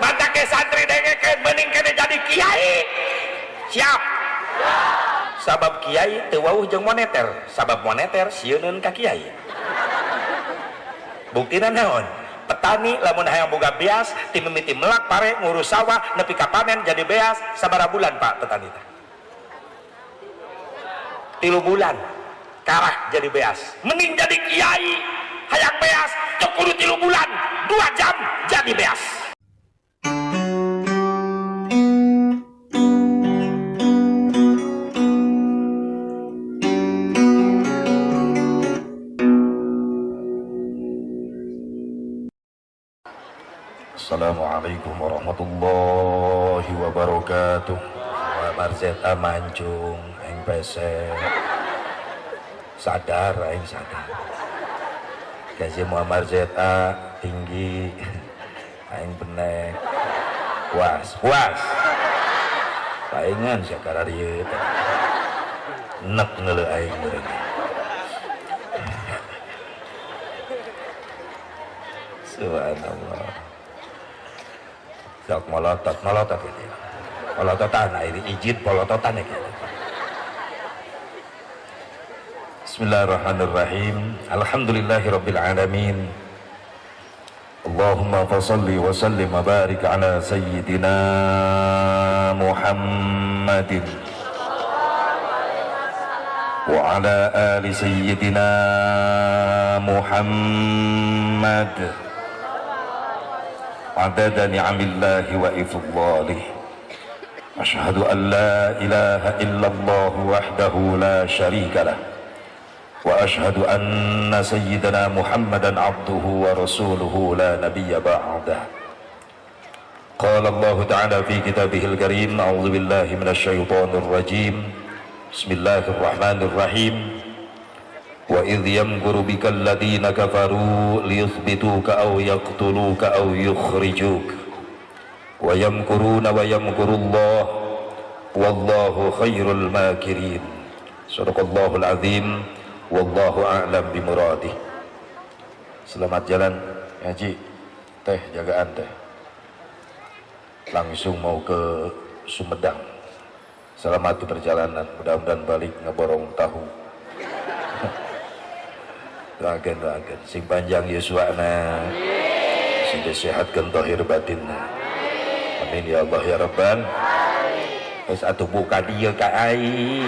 Mata ke santri dengekeun mending kene jadi kiai. Siap. Sabab kiai teu wauh jeung moneter, sabab moneter sieuneun ka kiai. Buktina naon? Petani lamun hayang boga beas, ti mimiti melak pare ngurus sawah nepi ka panen jadi beas sabaraha bulan Pak petani teh? 3 bulan karak jadi beas. Mending jadi kiai hayang beas teu kudu 3 bulan, 2 jam jadi beas. Assalamualaikum warahmatullahi wabarakatuh. Marzeta mancung aing pese. Sadar aing sadar. Gaji Muammar Zeta tinggi aing benek. Puas, puas. Paingan sia kararieu. Nek ngeuleuh aing meureun. Subhanallah. Sok molotot, molotot ini. Molototan, nah ini izin polototan ya gitu. Bismillahirrahmanirrahim. Alhamdulillahirabbil alamin. Allahumma fashalli wa sallim wa barik ala sayyidina Muhammadin wa ala ali sayyidina Muhammad. Adada ni'amillahi wa ifdhalih. Asyhadu an la ilaha illallah wahdahu la syarika lah. Wa asyhadu anna sayyidana Muhammadan abduhu wa rasuluhu la nabiyya ba'dah. Qala Allah ta'ala fi kitabihil karim, a'udzu billahi minasy syaithanir rajim. Bismillahirrahmanirrahim. Wa idh yamkuru bikal ladzina kafaru liyuthbituka aw yaqtuluka aw yukhrijuk. Wa yamkuruna wa yamkurullah wallahu khairul makirin. Shadaqallahul azim. Wallahu a'lam bimuradih. Selamat jalan ngaji. Teh jagaan teh. Langsung mau ke Sumedang. Selamat di perjalanan, mudah-mudahan balik ngeborong tahu. Doakan, doakan. Sing panjang yuswana, sing disehatkan zahir batinna. Amin ya Allah ya Rabbal. Wis atuh buka dieu ka aing.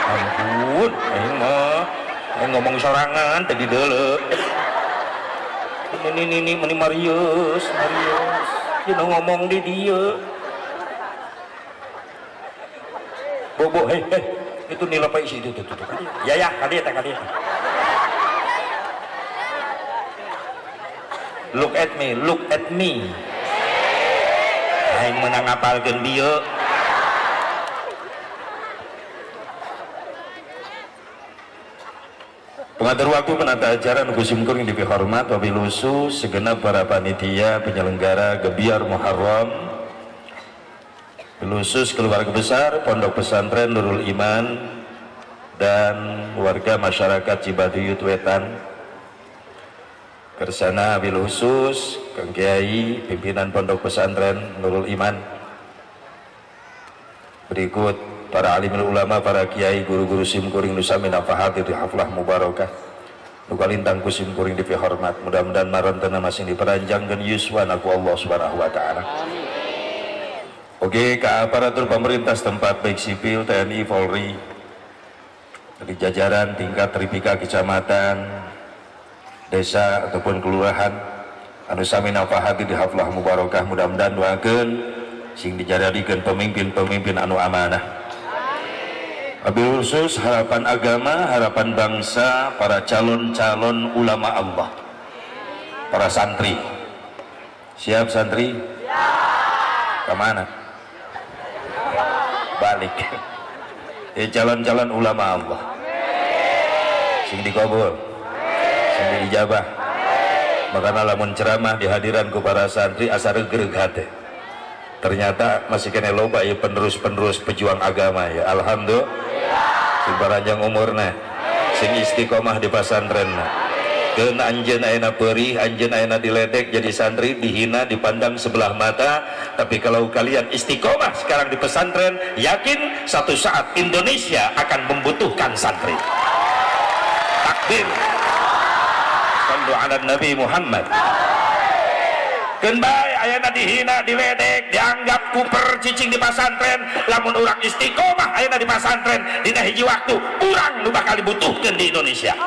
Ampun, aing mah aing ngomong sorangan tadi deuleu. Ini ini meni Marius, Marius. Ieu ngomong di dieu. Bobo, hei, hei. Itu nilai isi itu tuh tuh. Ya ya, kali eta kali eta. Look at me, look at me. Aing menang ngapalkeun dieu. Pengatur waktu penata acara nu simkuring dipihormat wabil khusus segenap para panitia penyelenggara Gebyar Muharram, khusus keluarga besar Pondok Pesantren Nurul Iman dan warga masyarakat Cibaduyut Wetan. Kersana bil khusus Kang Kiai pimpinan Pondok Pesantren Nurul Iman, berikut para alimul ulama, para kiai, guru-guru simkuring nusami nafahat di haflah mubarakah nu kalintang ku simkuring dipihormat, mudah-mudahan marantena masing diperanjangkeun yuswana ku Allah Subhanahu wa taala. Oke, ke aparatur pemerintah setempat baik sipil, TNI, Polri, dari jajaran tingkat tripika kecamatan, desa ataupun kelurahan anu sami nafahati di haflah mubarakah, mudah-mudahan doakeun sing dijadikeun pemimpin-pemimpin anu amanah. Wabil khusus harapan agama, harapan bangsa, para calon-calon ulama Allah, para santri. Siap santri? Siap. Kemana? Balik. Calon-calon ulama Allah. Sing dikabul, sing diijabah. Makana lamun ceramah di hadiran ku para santri asa regreg hate. Ternyata masih kene loba ya penerus-penerus pejuang agama ya. Alhamdulillah. Sing paranjang umurna, sing istiqomah di pasantrenna, Keun anjeun ayeuna peurih, anjeun ayeuna diledek jadi santri, dihina, dipandang sebelah mata. Tapi kalau kalian istiqomah sekarang di pesantren, yakin satu saat Indonesia akan membutuhkan santri. Takbir. Sallu ala Nabi Muhammad. Keun bae ayeuna dihina, diledek, dianggap kuper cicing di pesantren, lamun urang istiqomah ayeuna di pesantren dina hiji waktu urang nu bakal dibutuhkeun di Indonesia.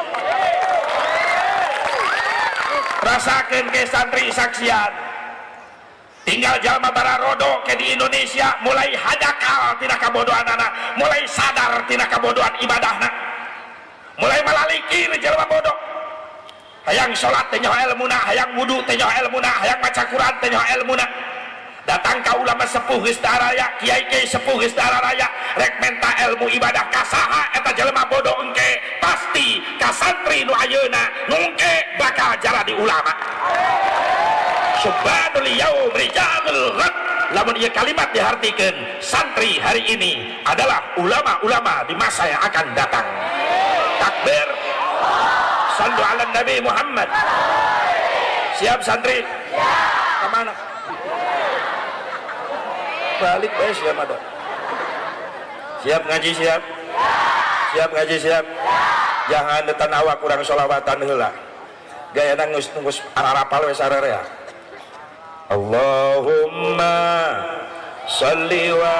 Rasakeun ke santri saksian. Tinggal jalma bararodo ke di Indonesia mulai hadakal tina kabodohanana, mulai sadar tina kabodohan ibadahna, mulai malalikir jalma bodoh. Hayang salat teh nyaho elmuna, hayang wudu teh nyaho elmuna, hayang maca Quran teh nyaho elmuna. Datang ka ulama sepuh geus daraya, kiai kiai sepuh geus daraya, rek menta ilmu ibadah ka saha eta jelema bodoh engke pasti ka santri nu ayeuna nu engke bakal jadi ulama. Subhanul yaum rijalul ghad. Lamun ieu kalimat dihartikeun, santri hari ini adalah ulama-ulama di masa yang akan datang. Takbir. Sallu ala Nabi Muhammad. Siap santri? Siap. Kemana? Balik bae siap ada. Siap ngaji siap? Siap ngaji siap? Jangan detan awak kurang sholawatan heula. Gayana geus geus ararapal we sararea. Allahumma shalli wa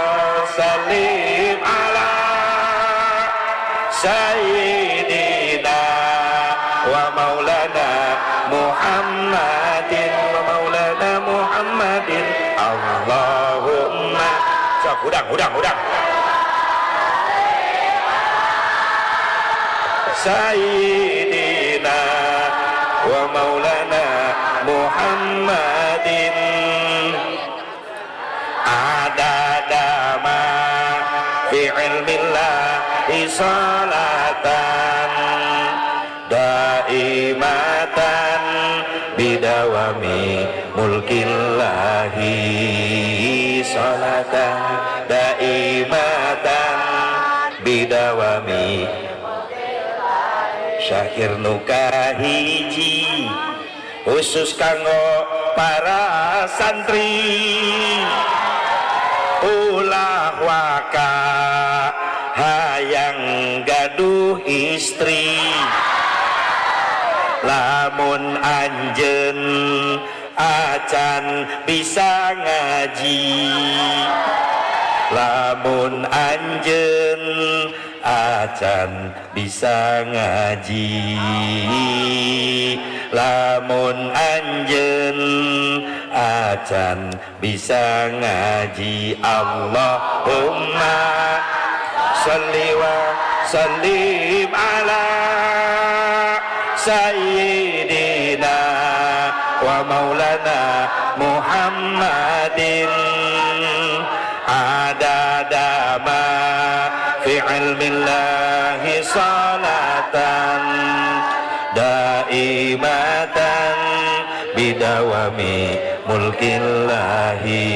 sallim ala sayyidina wa maulana Muhammadin wa maulana Muhammadin. Allahumma sok hudang hudang hudang. Sayyidina wa maulana Muhammadin adada ma fi ilmillahi salatan daimatan bidawami mulkillahi salatan daimatan bidawami. Syair nuka hiji khusus kanggo para santri, ulah waka hayang gaduh istri, lamun anjeun acan bisa ngaji, lamun anjeun acan bisa ngaji, lamun anjeun acan bisa ngaji. Allahumma sholli wa sallim ala sayyidina wa maulana Muhammadin adada ma fi ilmillahi salatan daimatan bidawami mulkillahi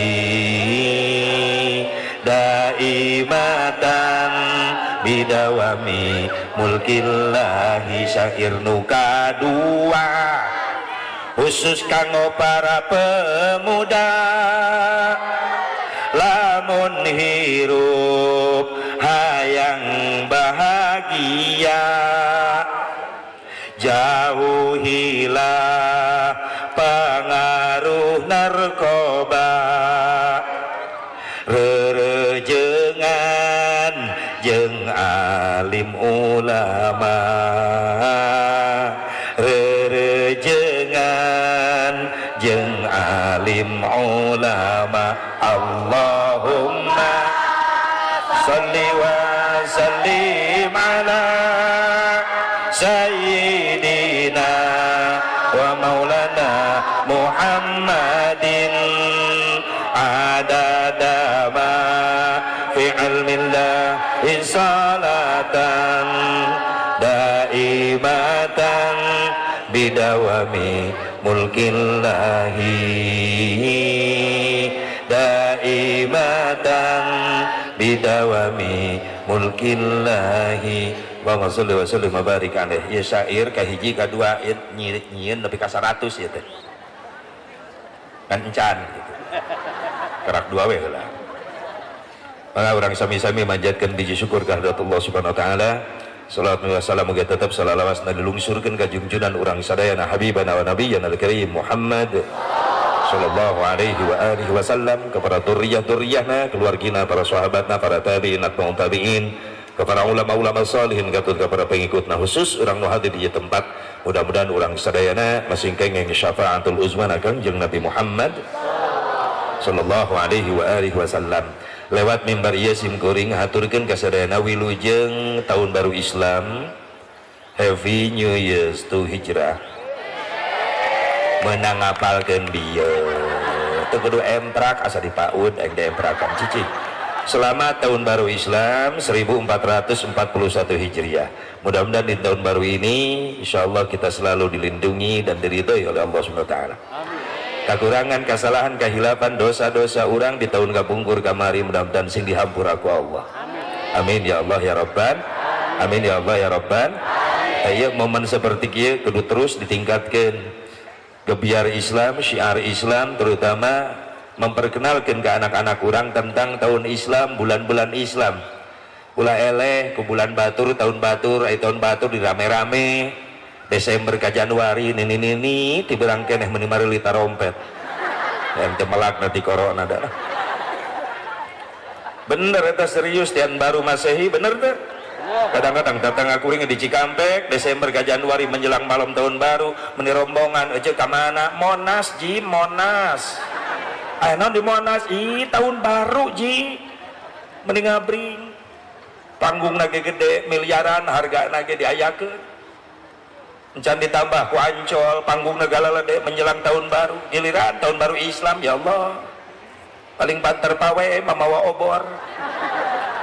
daimatan bidawami mulkillahi. Syair nuka dua khusus kanggo para pemuda, lamun hirup hayang bahagia, jauhilah pengaruh narkoba, rerejengan jeung alim ulama, rerejengan jeung alim ulama. Allahumma sholli wa sallim ala sayyidina wa maulana Muhammadin adada ma fi ilmillahi salatan daimatan bidawami mulkillahi daimatan bidawami mulkillahi. Allahumma sholli wa sallim wa barik alaih. Ieu syair kahiji kadua nyieun nepi ka 100 ieu teh. Kan encan gitu. Kerak dua we heula. Maka urang sami-sami manjatkeun biji syukur ka hadirat Allah Subhanahu wa taala. Salawat wa salam muga tetep salalawasna dilungsurkeun ka junjunan urang sadayana habibana wa nabiyyana al-karim Muhammad sallallahu alaihi wa alihi wasallam, kepada dzurriyyah-dzurriyyahna, keluargina, para sahabatna, para tabi'in, atba'ut tabi'in, kepada ulama-ulama salihin, katut kepada pengikutna, khusus urang nu hadir di tempat. Mudah-mudahan urang sadayana masing kenging syafaatul uzma Kangjeng Nabi Muhammad sallallahu alaihi wa alihi wasallam. Lewat mimbar ieu sim kuring haturkeun ka sadayana wilujeng tahun baru Islam, Happy New Year's to Hijrah. Menang ngapalkeun bieu teu kudu emprak asa dipaud aing diemprakan cicing. Selamat tahun baru Islam 1441 Hijriah. Mudah-mudahan di tahun baru ini insyaallah kita selalu dilindungi dan diridhoi oleh Allah Subhanahu wa taala. Kakurangan, kesalahan, kehilapan, dosa-dosa orang di tahun kapungkur kamari mudah-mudahan sing dihampura ku Allah. Amin ya Allah ya Rabban. Amin ya Allah ya Rabban. Ayo momen seperti kieu kudu terus ditingkatkan. Gebiar Islam, syiar Islam, terutama memperkenalkan ke anak-anak orang tentang tahun Islam, bulan-bulan Islam. Ulah eleh ke bulan batur, tahun batur, ay tahun batur dirame-rame. Desember ke Januari nini-nini tiberang keneh meni mareli tarompet. Yang temelak nanti corona dah. Bener eta serius tian baru Masehi bener teh. Kadang-kadang datang aku ring di Cikampek Desember ke Januari menjelang malam tahun baru meni rombongan euceuk ka mana? Monas ji, Monas. Aya naon di Monas? Ih, tahun baru ji. Meni ngabring. Panggung nage gede miliaran harga nage diayakeun. Encan ditambah ku Ancol, panggung negara lede menjelang tahun baru, giliran tahun baru Islam ya Allah. Paling banter pawe mamawa obor.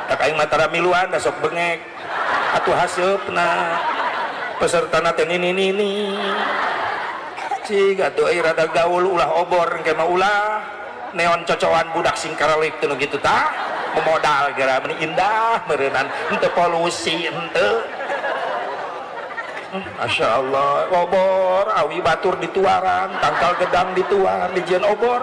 Tak aing matara miluan da sok bengek. Atuh haseupna. Pesertana teh nini nini. Cig atuh euy rada gaul ulah obor engke mah ulah. Neon cocoan budak sing karalip teu nu kitu tah. Memodal geura meni indah meureunnan henteu polusi henteu. Masya Allah, obor, awi batur dituaran, tangkal gedang dituar, dijieun obor.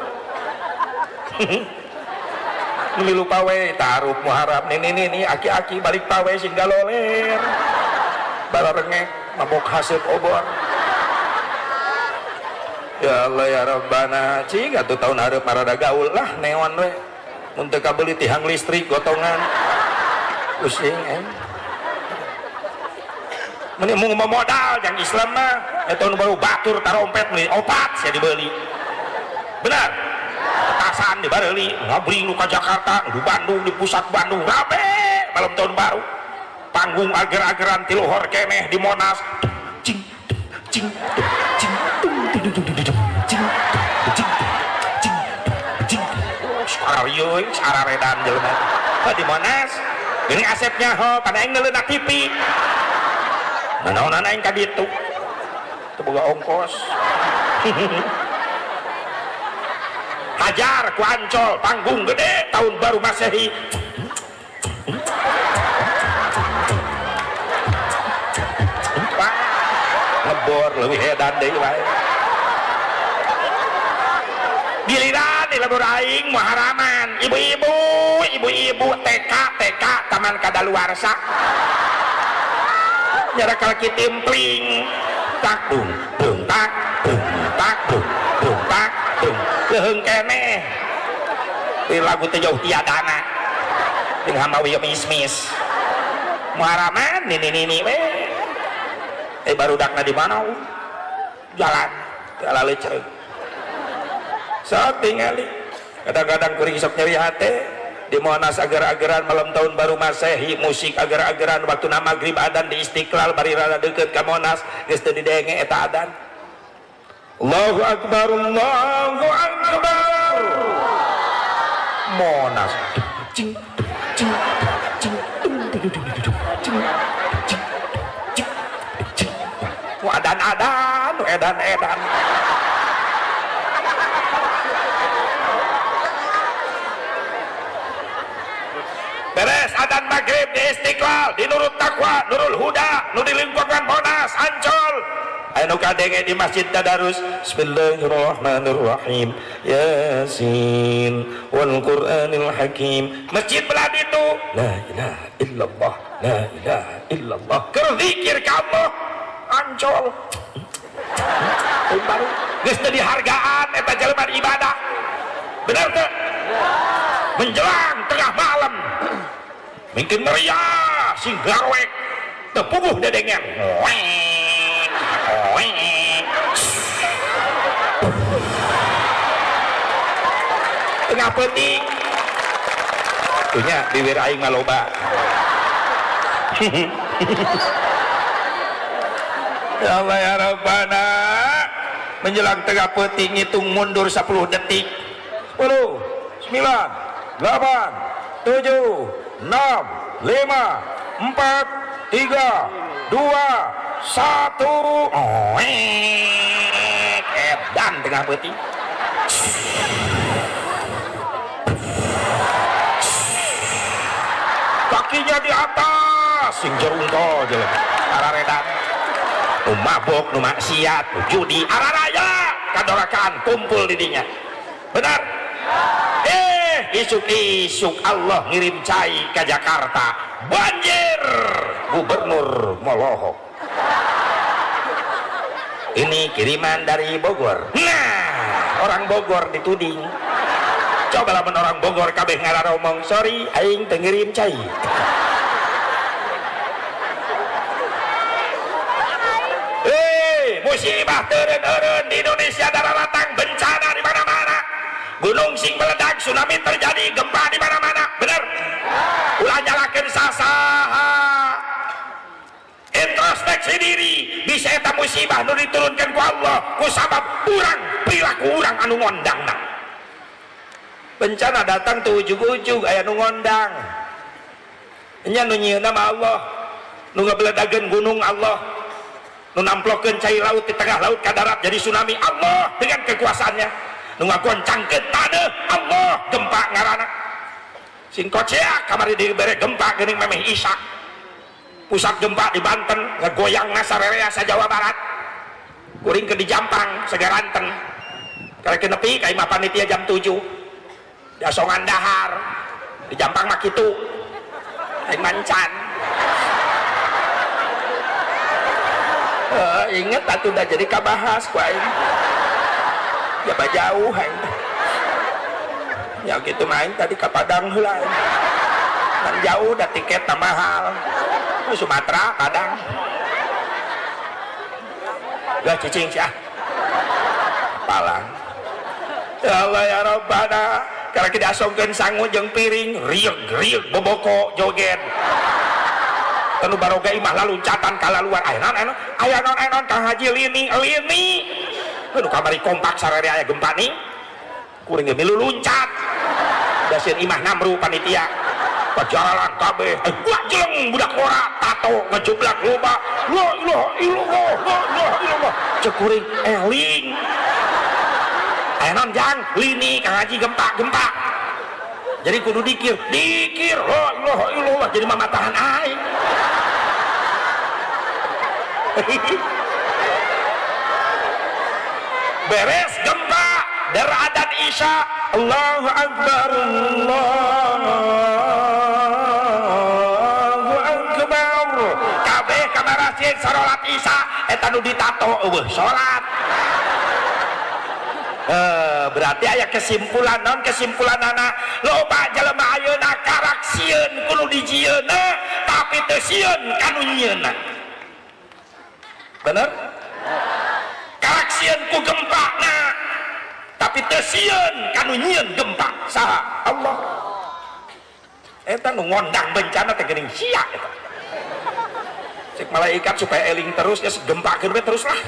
Milu pawe, taruh muharap, nini nini, aki-aki balik pawe sing galoler. Balarengek, mabok haseup obor. Ya Allah ya Rabbana, cing atuh tahun hareup marada gaul lah neon we. Mun teu kabeuli tihang listrik gotongan. Pusing em. Meni mau modal yang Islam mah tahun baru batur tarompet meni opat sia dibeli. Benar. Petasan dibareli, ngabring nu ka Jakarta, di Bandung, di pusat Bandung rame malam tahun baru. Panggung ager-ageran ti luhur keneh di Monas. Cing cing cing tung tung tung cing cing cing cing. Sararieu sararedan jelema. Di Monas geuning asepnya ho kana aing neuleuna TV. Naon-naon aing ka ditu. Teu boga ongkos. Hajar ku Ancol, panggung gede tahun baru Masehi. Wah, ngebor leuwih edan deui wae. Giliran di lembur aing muharaman, ibu-ibu, ibu-ibu TK TK taman kadaluarsa. Nyarakal kitimpling tak dung dung tak dung tak dung dung tak dung leuheung keneh di lagu teh jauh tiadana jeung hamawi mismis muharaman nini nini we barudakna di mana jalan teu laleuceung sok tingali kadang-kadang kuring sok nyeri hate di Monas ager-ageran malam tahun baru Masehi, musik ager-ageran waktu na maghrib adan di Istiqlal bari rada deukeut ka Monas geus teu didenge eta adan. Allahu akbar Allahu akbar. Monas cing cing cing tung tung tung cing cing cing cing. Adan-adan, edan-edan. Beres adan maghrib di Istiqlal, di Nurul Taqwa, Nurul Huda, nu di lingkungan Monas, Ancol. Aya nu kadenge di Masjid Tadarus. Bismillahirrahmanirrahim. Yasin wal Qur'anil Hakim. Masjid belah ditu. La ilaha illallah, la ilaha illallah. Keur zikir ka Allah. Ancol. Baru geus teu dihargaan eta jelema ibadah. Bener teu? Menjelang tengah malam mungkin meriah sing garwek teu puguh dedengen. Tengah peuting punya bibir aing mah loba. Ya Allah ya Rabbana, menjelang tengah peuting ngitung mundur 10 detik. 10, 9, 8, 7, 6, 5, 4, 3, 2, 1. Oh, edan tengah peuting. Kakinya di atas, sing jerungko jelema. Araredan. Nu mabok, nu maksiat, nu judi, araraya kadorakaan kumpul di dinya. Benar? Isuk-isuk Allah ngirim cai ke Jakarta, banjir, gubernur molohok. Ini kiriman dari Bogor. Nah, orang Bogor dituding. Coba lamun orang Bogor kabeh ngararomong, sorry aing teu ngirim cai. Musibah teureun-eureun di Indonesia dararatang, bencana di mana-mana. Gunung sing meledak, tsunami terjadi, gempa di mana-mana. Bener? Ulah nyalakeun sasaha. Introspeksi diri, bisa eta musibah nu diturunkan ku Allah ku sabab urang perilaku urang anu ngondangna. Bencana datang tuh ujug-ujug aya nu ngondang. Nya nu nyieunna mah Allah, nu ngabeledageun gunung Allah, nu namplokeun cai laut di tengah laut ka darat jadi tsunami Allah dengan kekuasaannya, nu ngagoncangkeun taneuh Allah, gempa ngaranna. Sing koceak kamari dibere gempa geuning memeh isak. Pusat gempa di Banten ngegoyang sarerea sa Jawa Barat. Kuring ke di Jampang Sagaranten. Karek nepi ka imah panitia jam 7. Dasongan dahar di Jampang mah kitu. Aing mancan. Inget atuh dah jadi kabahas ku aing. Jaba jauh aing. Ya gitu main tadi ka Padang heula. Kan jauh dah tiket mahal. Sumatera, Padang. Lah cicing sih ah. Palang. Ya Allah ya Rabbana, karena kita asongkeun sangu jeung piring, rieg-rieg boboko joget. Tanu baroga imah laluncatan kalaluar. Aya naon aya naon aya naon Kang Haji lini lini. Aduh kamari kompak sararea aya gempa nih. Kuring ge milu luncat. Da sieun imah namru panitia. Pajalan kabeh, gua jeleng budak ora tato ngejublak loba. La ilaha illallah, la ilaha illallah. Cek kuring eling. Aya naon jang lini Kang Haji gempa-gempa. Jadi kudu dikir, dikir la ilaha illallah jadi mamatahan aing. Beres gempa der adan isya, Allahu akbar, Allahu akbar. Kabeh ka masjid sarolat isya eta nu ditato eueuh salat. Berarti aya kesimpulan non kesimpulanana loba jelema ayeuna karak sieun kudu dijieunna tapi teu sieun ka nu nyieunna. Bener? Karak sieun ku gempana tapi teu sieun ka nu nyieun gempa. Saha? Allah. Eta nu ngondang bencana teh geuning sia eta. Cek malaikat supaya eling terus geus gempakeun we terus lah.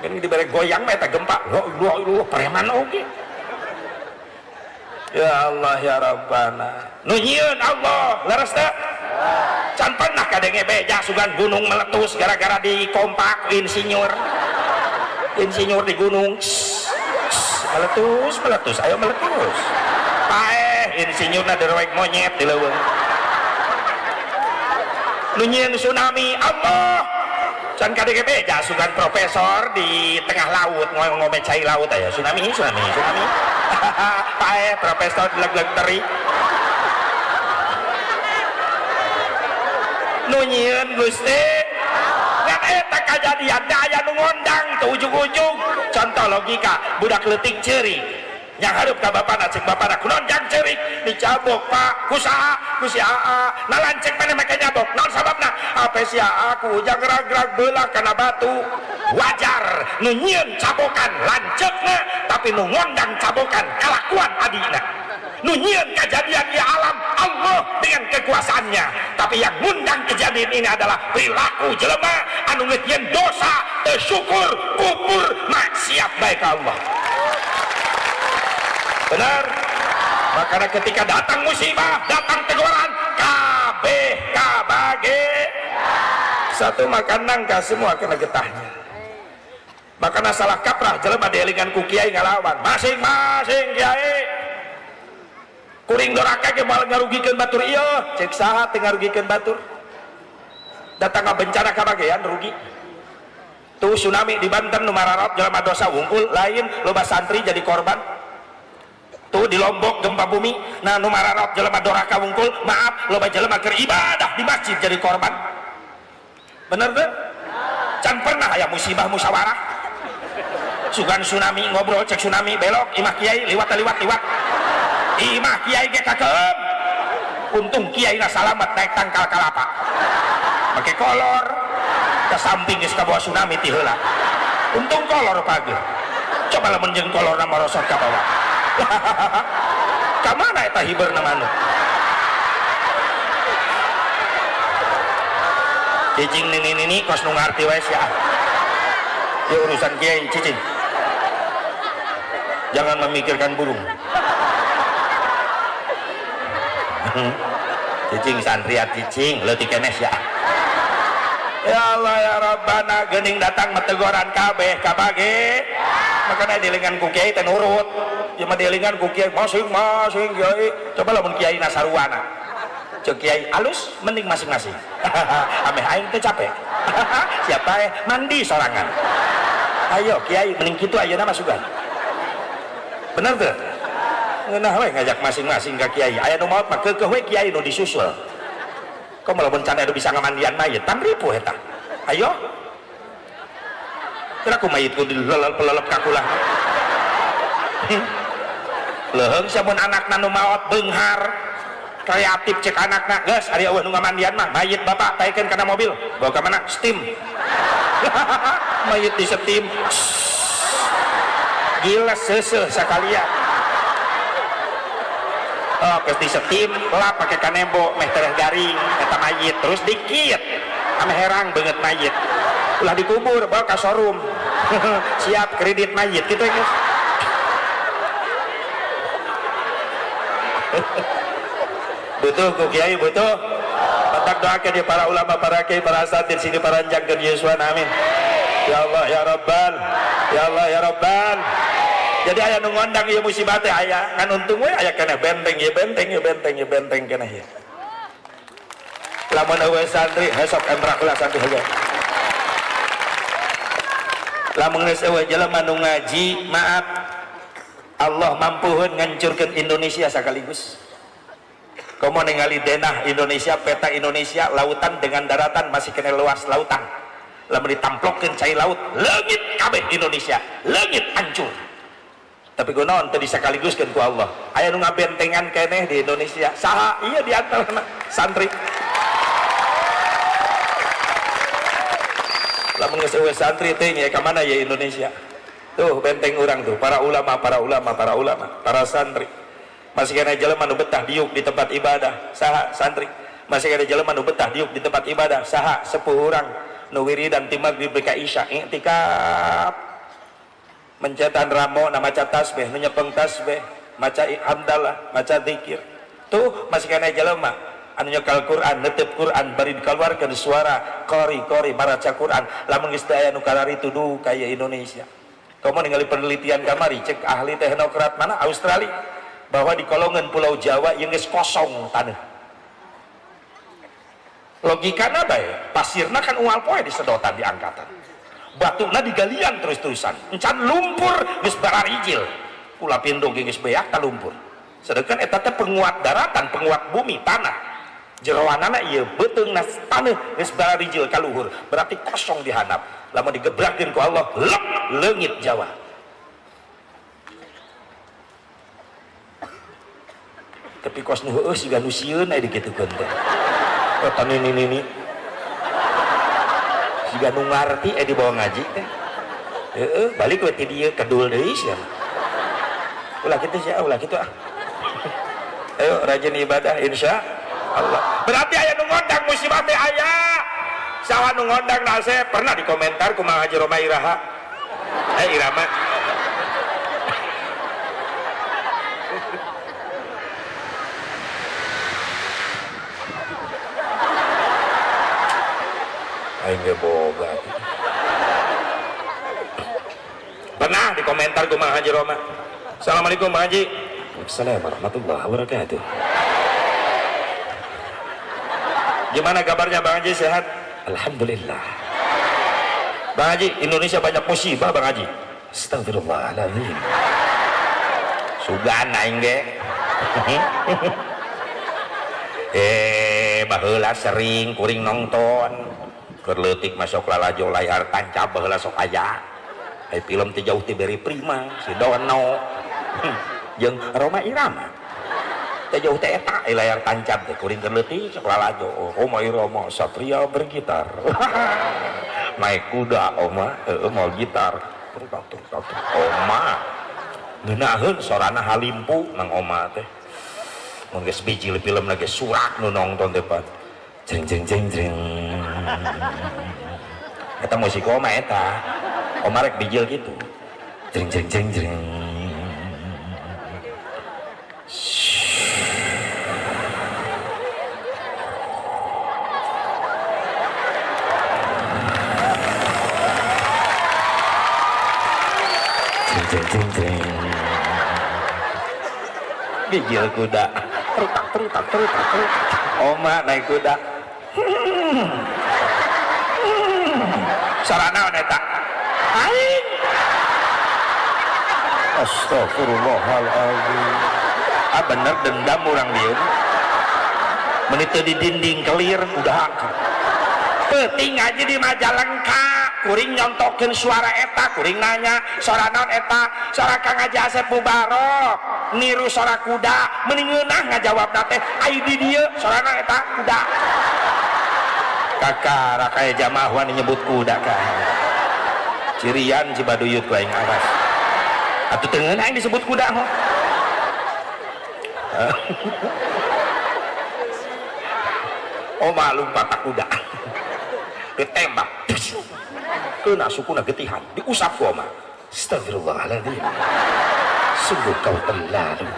Geuning dibere goyang mah eta gempa. La ilaha illallah preman oge. Ya Allah ya Rabbana. Nu nyieun Allah, leres teu? Can pernah kadenge beja sugan gunung meletus gara-gara dikompak insinyur. Insinyur di gunung. Meletus, meletus, ayo meletus. Paeh Insinyurna derewek monyet di leuweung. Nu nyieun tsunami Allah. Can KDGB jasukan profesor di tengah laut ngomong cai laut aya tsunami tsunami tsunami. Pae profesor leg-leg teri. Nu nyieun Gusti ngan eta kajadian da aya nu ngondang teu ujug-ujug. Contoh logika budak leutik ceurik yang hareup ka bapana cek bapana kunaon jang ceurik dicabok Pak ku saha ku si Aa nah lancek maneh make nyabok naon sababna ape si Aa ku ujang rag-rag beulah kana batu. Wajar nu nyieun cabokan lanceukna tapi nu ngondang cabokan kalakuan adina. Nu nyieun kajadian di alam Allah dengan kekuasaannya, tapi yang ngundang kejadian ini adalah perilaku jelema anu geus nyieun dosa, teu syukur, kufur, maksiat bae ka Allah. Benar? Makanya ketika datang musibah, datang teguran, kabeh kabage satu makan nangka semua kena getahnya. Makanya salah kaprah jelema dielingan ku kiai ngalawan masing-masing kiai kuring doraka ge moal ngarugikeun batur ieu cek saha teu ngarugikeun batur. Datang bencana kabagean rugi. Tuh tsunami di Banten nu mararot jelema dosa wungkul lain loba santri jadi korban. Tuh di Lombok gempa bumi nah nu mararot jelema doraka wungkul maaf loba jelema keur ibadah di masjid jadi korban. Bener teu? Can pernah aya musibah musyawarah sugan tsunami ngobrol cek tsunami belok imah kiai liwat liwat liwat imah kiai ge kakeum untung kiai na salamet naik tangkal kalapa make kolor ke samping geus kabawa tsunami ti heula untung kolor pagi coba lamun jeung kolorna marosot ka bawah. Ka mana eta hiberna manuk cicing nini-nini kos nu ngarti wae sia. Ya urusan kiai cicing, jangan memikirkan burung. Cicing santriat cicing leutik keneh sia. Ya Allah ya Rabbana geuning datang metegoran kabeh kabage. Makanya dielingan ku kiai teh nurut. Ieu mah dielingan ku kiai masing-masing kiai. Coba lamun kiai na saruana. Cek kiai alus mending masing-masing. Ameh aing teh capek. Siapa mandi sorangan. Ayo kiai mending kitu ayeuna mah sugan. Bener teu? Ngeunah we ngajak masing-masing ka kiai. Aya nu maot mah keukeuh we kiai nu disusul. Komo lamun can aya nu bisa ngamandian mayit, pan ripuh eta. Ayo. Kira ku mayit ku dilelep-lelep ka kulah. Leuheung sia mun anakna nu maot beunghar. Kreatif cek anakna, geus ari eueuh nu ngamandian mah mayit bapak taikeun kana mobil. Bawa ka mana? Steam. Mayit di steam. Gila seuseuh sakalian. Oh, geus di steam, lap pake kanebo meh tereh garing eta mayit terus dikit. Ame herang beungeut mayit. Ulah dikubur, bawa ka showroom. Siap kredit mayit kitu geus. Butuh ku kiai butuh. Batak doakeun di para ulama, para kiai, para asatid sini paranjangkeun Yesuan amin. Ya Allah ya Rabbal. Ya Allah ya Rabbal. Jadi aya nu ngondang ieu musibah teh aya kan untung we aya keneh benteng ieu benteng ieu benteng ieu benteng keneh ieu. Lamun eueuh santri hesok emrak lah santri heula. Lamun geus eueuh jelema nu ngaji, maaf Allah mampuheun ngancurkeun Indonesia sekaligus. Komo ningali denah Indonesia, peta Indonesia, lautan dengan daratan masih kena luas lautan. Lamun ditamplokeun cai laut, leungit kabeh Indonesia, leungit hancur. Tapi kunaon teu disakaliguskeun ku Allah. Aya nu ngabentengan keneh di Indonesia. Saha? Iya di antarana santri. Lamun geus eueuh santri teh nya ka mana ya Indonesia? Tuh benteng urang tuh, para ulama, para ulama, para ulama, para santri. Masih kena jelema nu betah diuk di tempat ibadah, saha? Santri. Masih kena jelema nu betah diuk di tempat ibadah, saha? Sepuh urang nu wiridan ti magrib ka isya, i'tikaf. Mencetan ramo na maca tasbih, nu nyepeng tasbih, maca hamdalah, maca zikir. Tuh masih kena jelema anu nyekal Quran, netep Quran, bari dikeluarkeun suara qori-qori maraca Quran. Lamun geus teu aya nu kararitu duh kaya Indonesia. Komo ningali penelitian kamari cek ahli teknokrat mana Australia. Bahwa di kolongan Pulau Jawa yang geus kosong tanah. Logikana bae, pasirna kan unggal poe disedotan diangkatan. Batuna digalian terus-terusan. Encan lumpur geus bararijil. Ku Lapindo ge geus beak ta lumpur. Sedangkan eta teh penguat daratan, penguat bumi, tanah. Jeroanana ieu beuteungna taneuh geus bararijil ka luhur, berarti kosong di handap. Lamun digebrakeun ku Allah, lep leungit Jawa. Tapi kos nu heueuh siga nu sieun aya dikitukeun teh. Eta nini nini. Siga nu ngarti aya dibawa ngaji teh. Heeh, balik we ti dieu kedul deui sia mah. Ulah kitu sia, ulah kitu ah. Ayo rajin ibadah insya Allah. Berarti aya nu ngondang musibah teh aya. Saha nu ngondang nase pernah dikomentar ku Mang Haji Roma Iraha. Irama. Aing ge boga. Pernah dikomentar ku Mang Haji Roma. Assalamualaikum Bang Haji. Waalaikumsalam warahmatullahi wabarakatuh. Gimana kabarnya Bang Haji, sehat? Alhamdulillah. Bang Haji, Indonesia banyak musibah Bang Haji. Astagfirullahaladzim. Sugan aing ge. Baheula sering kuring nonton. Keur leutik masuk lalajo layar tancap baheula sok aya. Ai film teh jauh ti Beri Prima, si Dono. Jeung Rhoma Irama. Teh jauh teh eta layar tancap teh kuring keur leutik sok lalajo. Oh, Rhoma Irama satria bergitar. Naik kuda oma, heueuh mau gitar. Terus oma. Ngeunaheun sorana halimpu nang oma teh. Mun geus bijil film lagi surak nu nonton teh pan. Jeng jeng jeng jeng. Eta musik oma eta. Oma rek bijil gitu. Jeng jeng jeng jeng. Jeng jeng jeng jeng. Bijil kuda. Terutak terutak terutak terutak. Oma naik kuda. Sarana eta. Aing. Astagfirullahaladzim. Ah bener dendam urang dieu. Menit di dinding kelir udah. Penting aja di Majalengka kuring nyontokeun suara eta, kuring nanya suara naon eta, suara Kang Haji Asep Mubarok niru suara kuda, meni ngeunah ngajawabna teh ai di dieu suara naon eta kuda. Kakara kaya jamaah wani nyebut kuda ka. Cirian Cibaduyut ku aing awas. Atuh teu ngeunah aing disebut kuda mah. Oh malum patah kuda. Ditembak. Kena sukuna getihan, diusap ku oma. Astagfirullahaladzim. Sungguh kau terlalu.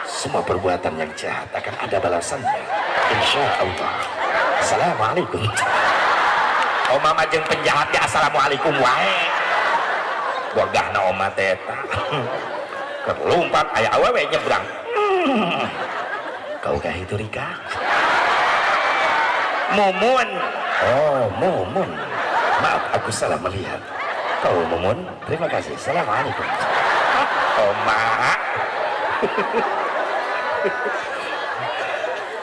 Semua perbuatan yang jahat akan ada balasannya. Insya Allah. Assalamualaikum. Oma mah jeung penjahat ge assalamualaikum wae. Bogahna oma teh eta. Keur lumpat aya awewe nyebrang. Kau kah itu Rika? Mumun. Oh, Mumun. Maaf, aku salah melihat. Kau Mumun, terima kasih. Assalamualaikum. Oma.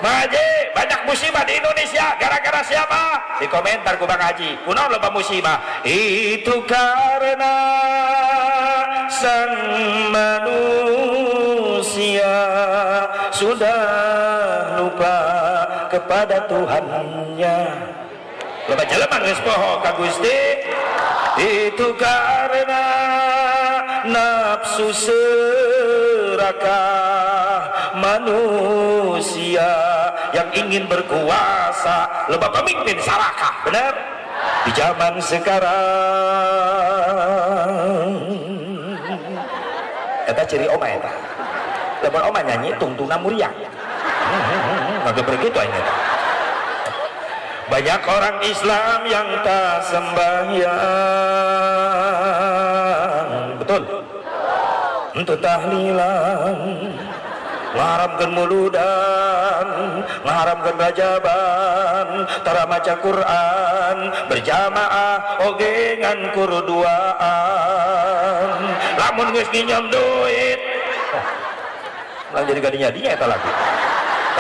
Bang Haji, banyak musibah di Indonesia gara-gara siapa? Di komentar ku Bang Haji, kunaon loba musibah? Itu karena sang manusia sudah lupa kepada Tuhannya. Loba jelema geus poho ka Gusti. Itu karena nafsu serakah manusia yang ingin berkuasa. Loba pemimpin sarakah, bener? Di zaman sekarang eta ciri oma eta. Lamun oma nyanyi tungtungna muriang. Ngagebreg kitu aing eta. Banyak orang Islam yang tak sembahyang. Betul? Henteu tahlilan, ngaharamkeun muludan, ngaharamkeun rajaban, tara maca Quran berjamaah oge ngan kurduaan. Lamun geus nginjem duit lah jadi gadinya dia eta lagi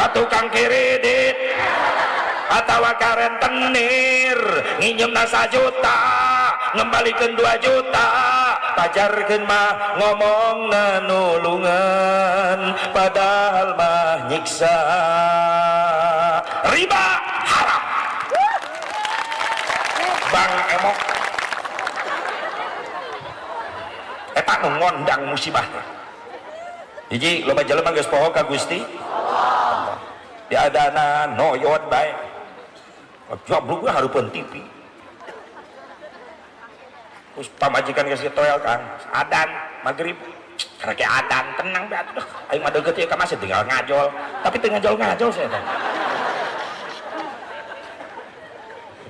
ka tukang kredit atawa ka rentenir, nginjemna 1 juta ngembalikeun 2 juta, pajarkeun mah ngomongna nulungan, padahal mah nyiksa. Riba haram. Bang emok eta nu ngondang musibah. Hiji, loba jelema geus poho ka Gusti Allah. Diadana noyot bae, jablug we hareupeun TV. Terus pamajikan geus toel, "Kang, adan maghrib." Karena kayak adan tenang bae atuh, aing mah deukeut ieu ka masjid tinggal ngajol. Tapi teu ngajol-ngajol saya teh.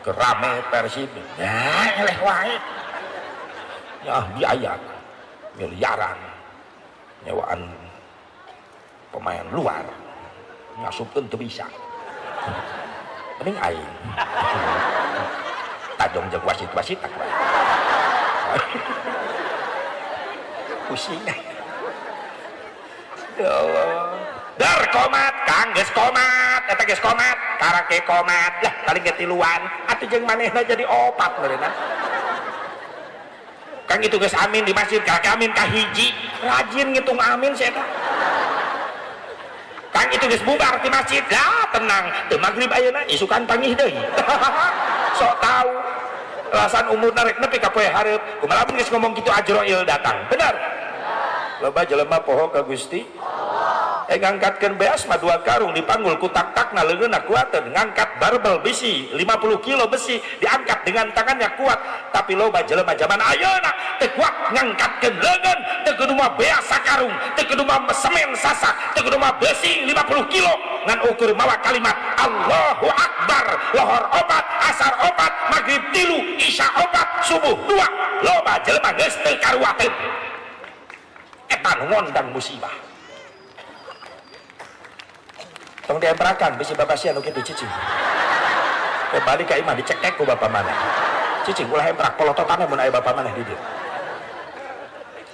Ke rame Persib ya, eleh wae ya, biaya miliaran, nyewaan pemain luar, ngasupkeun teu bisa, mending aing tajong jeung wasit-wasit tak wae pusing. Ya Allah. Dar komat, Kang, geus komat eta, geus komat karake komat lah paling ge tiluan atuh jeung manehna jadi opat meureunna. Kang, itu geus amin di masjid, karake amin ka hiji, rajin ngitung amin saya eta. Kang, itu geus bubar di masjid lah, tenang teu maghrib ayeuna, isukan pangih deui. Sok tahu alasan umur rek nepi ka poe hareup. Kumaha lamun geus ngomong kitu Ajroil datang? Benar, loba jelema poho ka Gusti. Ngangkatkeun beas mah 2 karung dipanggul ku tak-takna, leungeunna kuateun. Ngangkat barbel besi 50 kilo, besi diangkat dengan tangannya kuat, tapi loba jelema zaman ayeuna teu kuat ngangkatkeun leungeun, teu kudu mah beas sakarung, teu kudu mah semen sasak, teu kudu mah besi 50 kilo, ngan ukur mawa kalimat Allahu Akbar lohor 4, asar 4, maghrib 3, isya 4, subuh 2, loba jelema geus teu karuateun. Eta nu ngondang musibah. Tong diemprakan bisi bapak sia nu kitu, cicing. Balik ka imah dicekek ku bapak maneh. Cicing, ulah emprak, polototanna mun aya bapak maneh di dieu.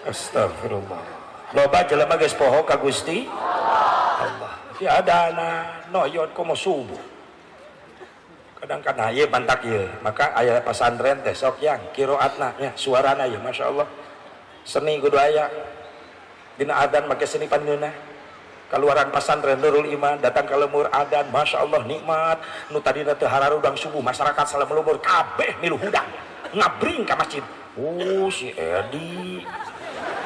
Astagfirullah. Loba jelema geus poho ka Gusti Allah. Diadana noyot komo subuh. Kadang kana ieu mantak ieu, maka aya pasantren teh sok yang qiraatna nya, suarana ieu masyaallah. Seni kudu aya. Dina adan make seni pangeunah. Keluaran pasantren Nurul Iman datang ke lemur adan, masya Allah nikmat. Nu tadina teu hararudang subuh, masyarakat salam lemur kabeh milu hudang ngabring ka masjid. Oh, si Edi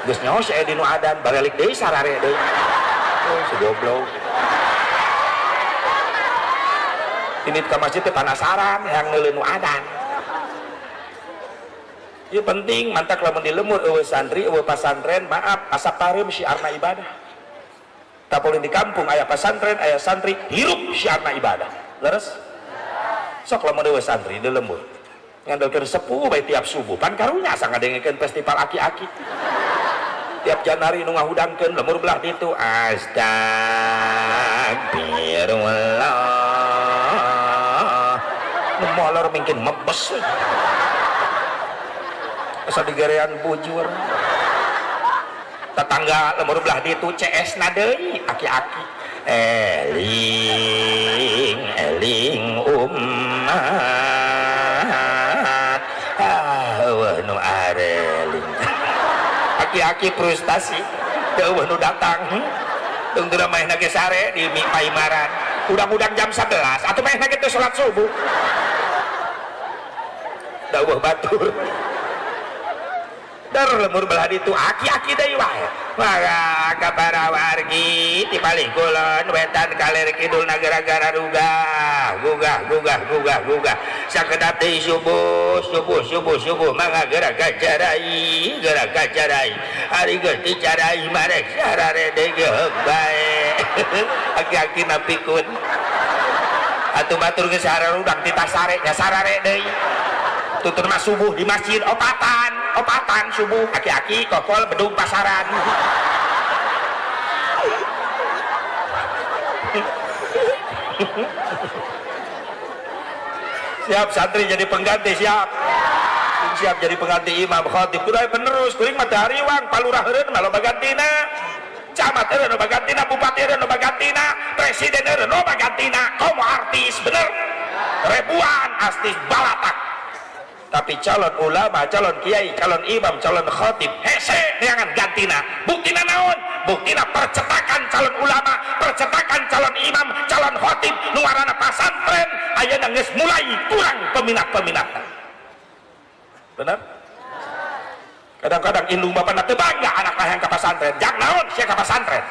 geus nyaho si Edi nu adan, barelik deui sarare deui. Oh, si goblok ini ka masjid teh penasaran yang neuleun nu adan. Ieu penting mantak lamun di lemur eueuh santri, eueuh pasantren, maaf asa pareum syiarna ibadah. Tapulin di kampung aya pasantren, aya santri, hirup syiarna ibadah. Leres? Sok lamun eueuh santri di lembur ngandelkeun sepuh bae tiap subuh, pan karunya asa ngadengekeun festival aki-aki. Tiap Januari nu ngahudangkeun lemur belah ditu, astagfirullah. Nu molor mungkin mebes. Asa digerean bujur. Tetangga lemur belah ditu CS na deui aki-aki, eling eling umat, ah eueuh nu areling. Aki-aki frustasi teu eueuh nu datang. Tungtuna manehna ge sare di paimaran, udang-udang jam 11 atuh manehna ge teu salat subuh, da eueuh batur. Dar lemur belah ditu aki-aki deui wae. Maka ka para wargi ti palih kulon wetan kaler kidul nagara-gara rugah gugah gugah gugah gugah sakedap deui subuh subuh subuh subuh mangga gerak kacarai gerak kacarai ari geus dicarai marek sarare deui geuk bae. Aki-aki napikun atuh batur geus hararudang ti tasare nya sarare deui. Tutur mah subuh di masjid opatan, opatan subuh aki-aki kokol bedung pasaran. Siap santri jadi pengganti, siap. Siap jadi pengganti imam khatib kudu penerus kuring mah teu hariwang palurah heureun mah loba gantina, camat heureun loba gantina, bupati heureun loba gantina, presiden heureun loba gantina, komo artis bener ribuan artis balatak. Tapi calon ulama, calon kiai, calon imam, calon khatib hese neangan gantina. Buktina naon? Buktina percetakan calon ulama, percetakan calon imam, calon khatib nu ngaranna pasantren ayeuna geus mulai kurang peminat-peminatna. Bener? Kadang-kadang indung bapana teu bangga anakna yang ka pasantren. Jak naon sia ka pasantren?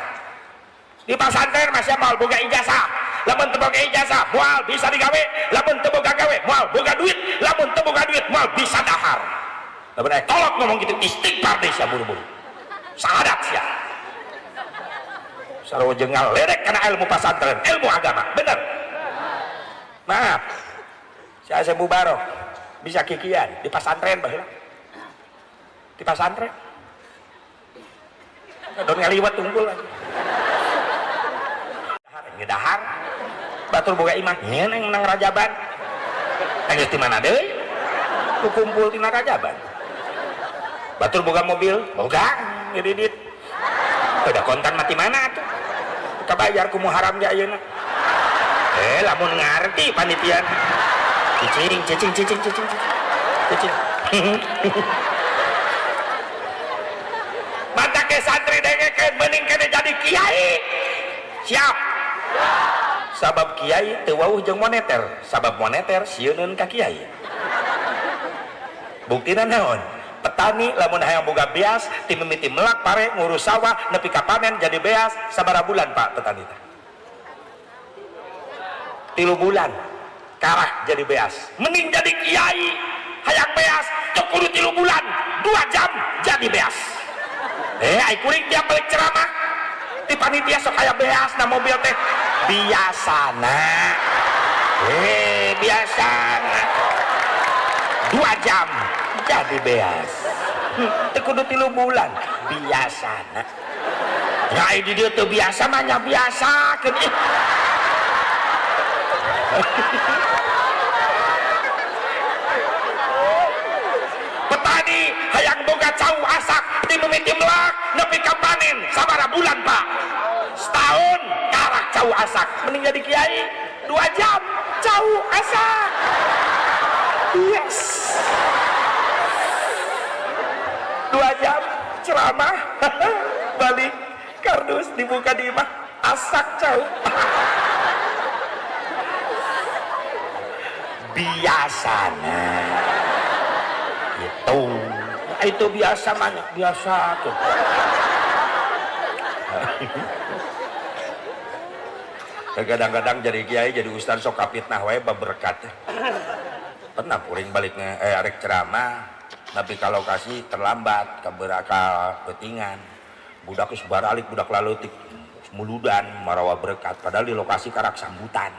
Di pasantren masih moal boga ijazah. Lamun teu boga ijazah moal bisa digawe, lamun teu boga gawe moal boga duit, lamun teu boga duit moal bisa dahar. Lamun aya kolot ngomong gitu istighfar deh sia buru-buru. Sahadat sia. Sarua jeung ngaledek kana ilmu pasantren, ilmu agama. Bener? Maaf. Saya Asep Mubarok bisa kikian di pasantren baheula. Di pasantren. Don ngaliwat unggul aja. Dahar, batur boga imah nyeun yang menang rajaban. Geus di mana deui? Ku kumpul tina rajaban. Batur boga mobil, boga ngedidit. Udah kontan mati mana atuh? Kabayar ku muharam ge ayeuna. Lamun ngarti panitia. Cicing, cicing, cicing, cicing, cicing. Mata ke santri dengekeun mending kene jadi kiai. Siap. Sabab kiai teu wauh jeung moneter, sabab moneter sieuneun ka kiai. Buktina naon? Petani lamun hayang boga beas, ti mimiti melak pare ngurus sawah nepi ka panen jadi beas sabaraha bulan Pak petani teh? 3 bulan karak jadi beas. Mending jadi kiai hayang beas teu kudu 3 bulan, 2 jam jadi beas. Ai kuring tiap balik ceramah di panitia sok aya beas na mobil teh biasana. Biasana 2 jam jadi beas. Teu kudu 3 bulan biasana. Nya di dieu teu biasa mah nya biasakeun ih. Petani hayang boga cau asak ti mimiti melak nepi ka panen sabaraha bulan Pak? Setahun karak cau asak. Mending jadi kiai 2 jam cau asak. Yes. 2 jam ceramah balik kardus dibuka di imah asak cau. Biasana gitu. Itu biasa banyak biasa tuh. Kadang-kadang jadi kiai jadi ustaz sok kapitnah wae baberkat. Pernah kuring balik arek ceramah tapi kalau kasih terlambat kaberaka petingan. Budak geus baralik budak laleutik muludan marawa berkat padahal di lokasi karak sambutan.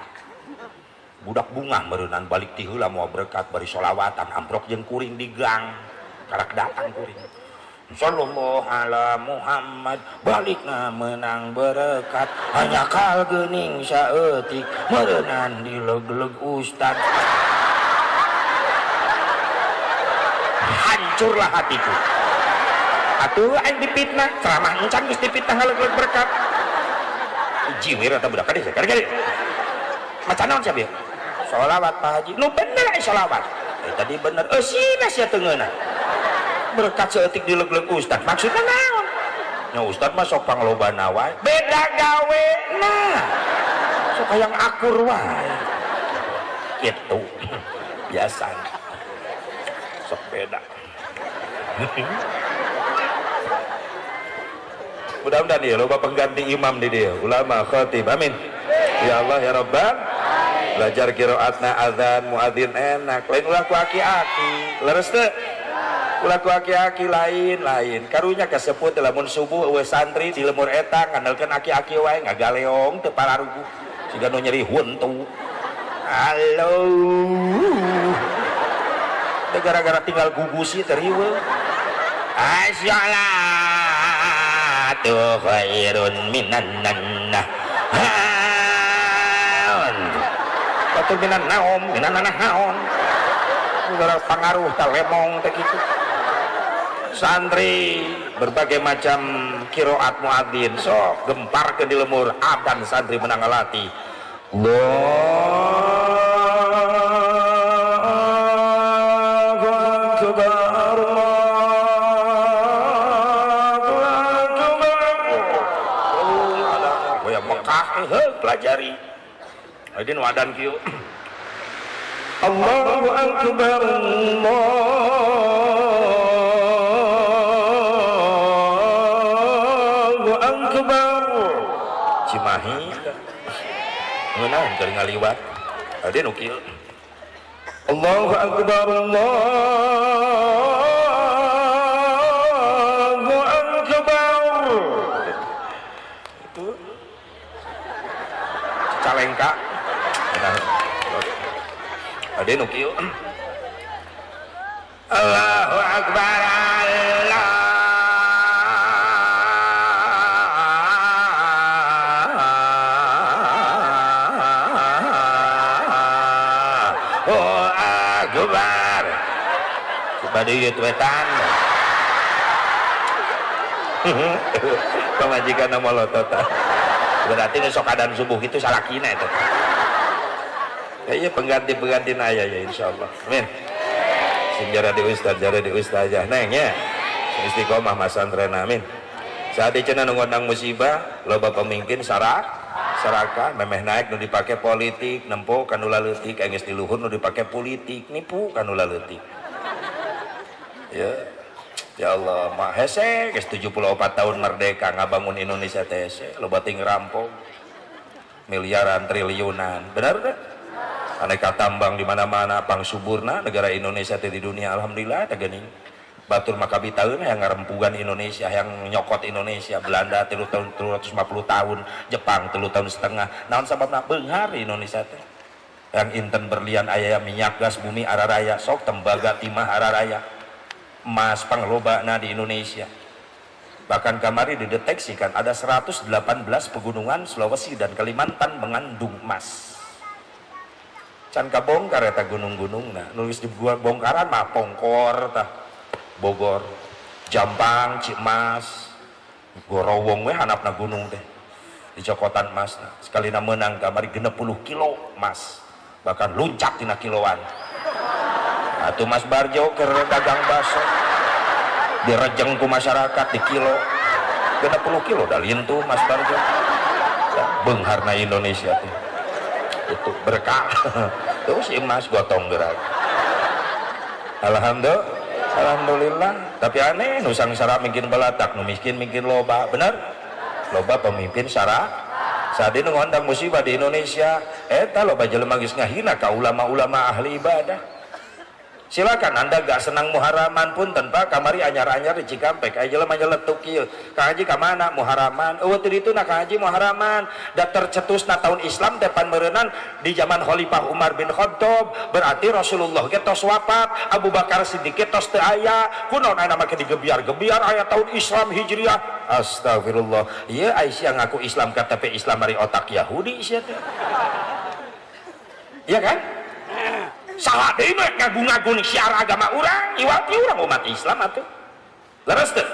Budak bungah meureunnan balik ti heula moal berkat bari solawatan amprok jeung kuring di gang karak datang kuring. Sallallahu ala Muhammad balikna menang berkat hanya kal geuning saeutik meureunnan dileg-leg ustad. Hancurlah hatiku. Atuh aing dipitnah ceramah encan geus dipitnah ngaleg-leg berkat. Jiwir eta budak kadieu kadieu. Maca naon sia bieu? Sholawat Pak Haji. Nu bener ai sholawat. Tadi bener. Sina sia teu ngeunah. Berkat saeutik dileg-leg ustad. Maksudna naon? Nya ustad mah sok panglobana wae. Beda gawe nah. Sok hayang akur wae. Gitu. Biasa. Sok beda. Mudah-mudahan ya loba pengganti imam di dia, ulama, khatib. Amin. Ya Allah ya Rabbal. Belajar qiraatna azan muadzin enak. Lain ulah ku aki-aki. Leres teu? Ulah ku aki-aki lain-lain. Karunya kaseput lamun subuh eueuh santri di lemur eta ngandalkeun aki-aki wae ngagaleong teu pararuguh. Siga nu nyeri huntu. Halo. Teu gara-gara tinggal gugusi teh riweuh. Assalatu khairun minan nannah. Batur minan naom, minan naon. Udara pangaruh ta lemong teh kitu. Santri berbagai macam kiroat muadzin sok gempar ke di lemur adan santri menang ngalati. Allahu akbar, Allahu akbar. Oh, ya Mekah heuh pelajari. Ayeuna nu adan kieu. Allahu akbar, Allahu akbar. Cimahi ngeunah keur ngaliwat. Ade nu kieu. Allahu akbar, Allahu akbar. Itu Cicalengka. Ade nu kieu. Allahu akbar, Allahu akbar. Cibaduyut wetan. Pamajikan molotot. Berarti nu sok adan subuh itu salakina eta. Kayaknya pengganti-pengganti aya ya insyaallah. Amin. Sing jara di ustaz, jara di ustazah neng ya. Sing istiqomah masantren amin. Saat cenah nu ngondang musibah, loba pemimpin saraka memeh naik nu dipake politik, nempo kanu laleutik, geus di luhur nu dipake politik, nipu kanu laleutik. Ya. Ya Allah, mah hese geus 74 tahun merdeka ngabangun Indonesia teh hese, loba ting rampok. Miliaran, triliunan. Benar teh? Aneka tambang di mana-mana, pang suburna negara Indonesia teh di dunia alhamdulillah teh geuning. Batur makabitaeun yang ngarempugan Indonesia, yang nyokot Indonesia, Belanda 3 tahun 350 tahun, Jepang 3 tahun setengah. Naon sababna beunghar Indonesia teh? Yang inten berlian aya minyak gas bumi araraya, sok tembaga timah araraya. Emas panglobana di Indonesia. Bahkan kamari dideteksikan ada 118 pegunungan Sulawesi dan Kalimantan mengandung emas. Can kabongkar eta gunung-gunungna, nulis di bongkaran mah Pongkor tah, Bogor, Jampang, Cimas, Gorowong we hanapna gunung teh. Dicokotan emasna. Sekalina meunang kamari 60 kilo emas. Bahkan luncat tina kiloan. Atuh Mas Barjo keur dagang bakso. Direjeng ku masyarakat di kilo. 60 kilo da lintuh Mas Barjo. Beungharna Indonesia teh. Itu berkah. Terus emas gotong gerak. Alhamdulillah, alhamdulillah. Tapi aneh, nu sangsara mungkin belatak, nu miskin mungkin loba, bener? Loba pemimpin sara. Saat ini ngondang musibah di Indonesia, eta loba jelema geus ngahina ka ulama-ulama ahli ibadah. Silakan Anda gak senang muharaman pun tanpa kamari anyar-anyar di Cikampek. Aya jelema nyeletuk kieu. Kang Haji ka mana muharaman? Eueuh teu ditu na Kang Haji muharaman. Da tercetusna tahun Islam teh pan meureunnan di zaman Khalifah Umar bin Khattab. Berarti Rasulullah ge tos wafat, Abu Bakar Siddiq ge tos teu aya. Kunaon aya make digebiar-gebiar aya tahun Islam Hijriah. Astagfirullah. Ieu Aisyah ngaku Islam KTP Islam ari otak Yahudi sia teh. Iya kan? Salah deui nu ngagung-ngagung syiar agama urang, iwati urang umat Islam atuh. Leres teu?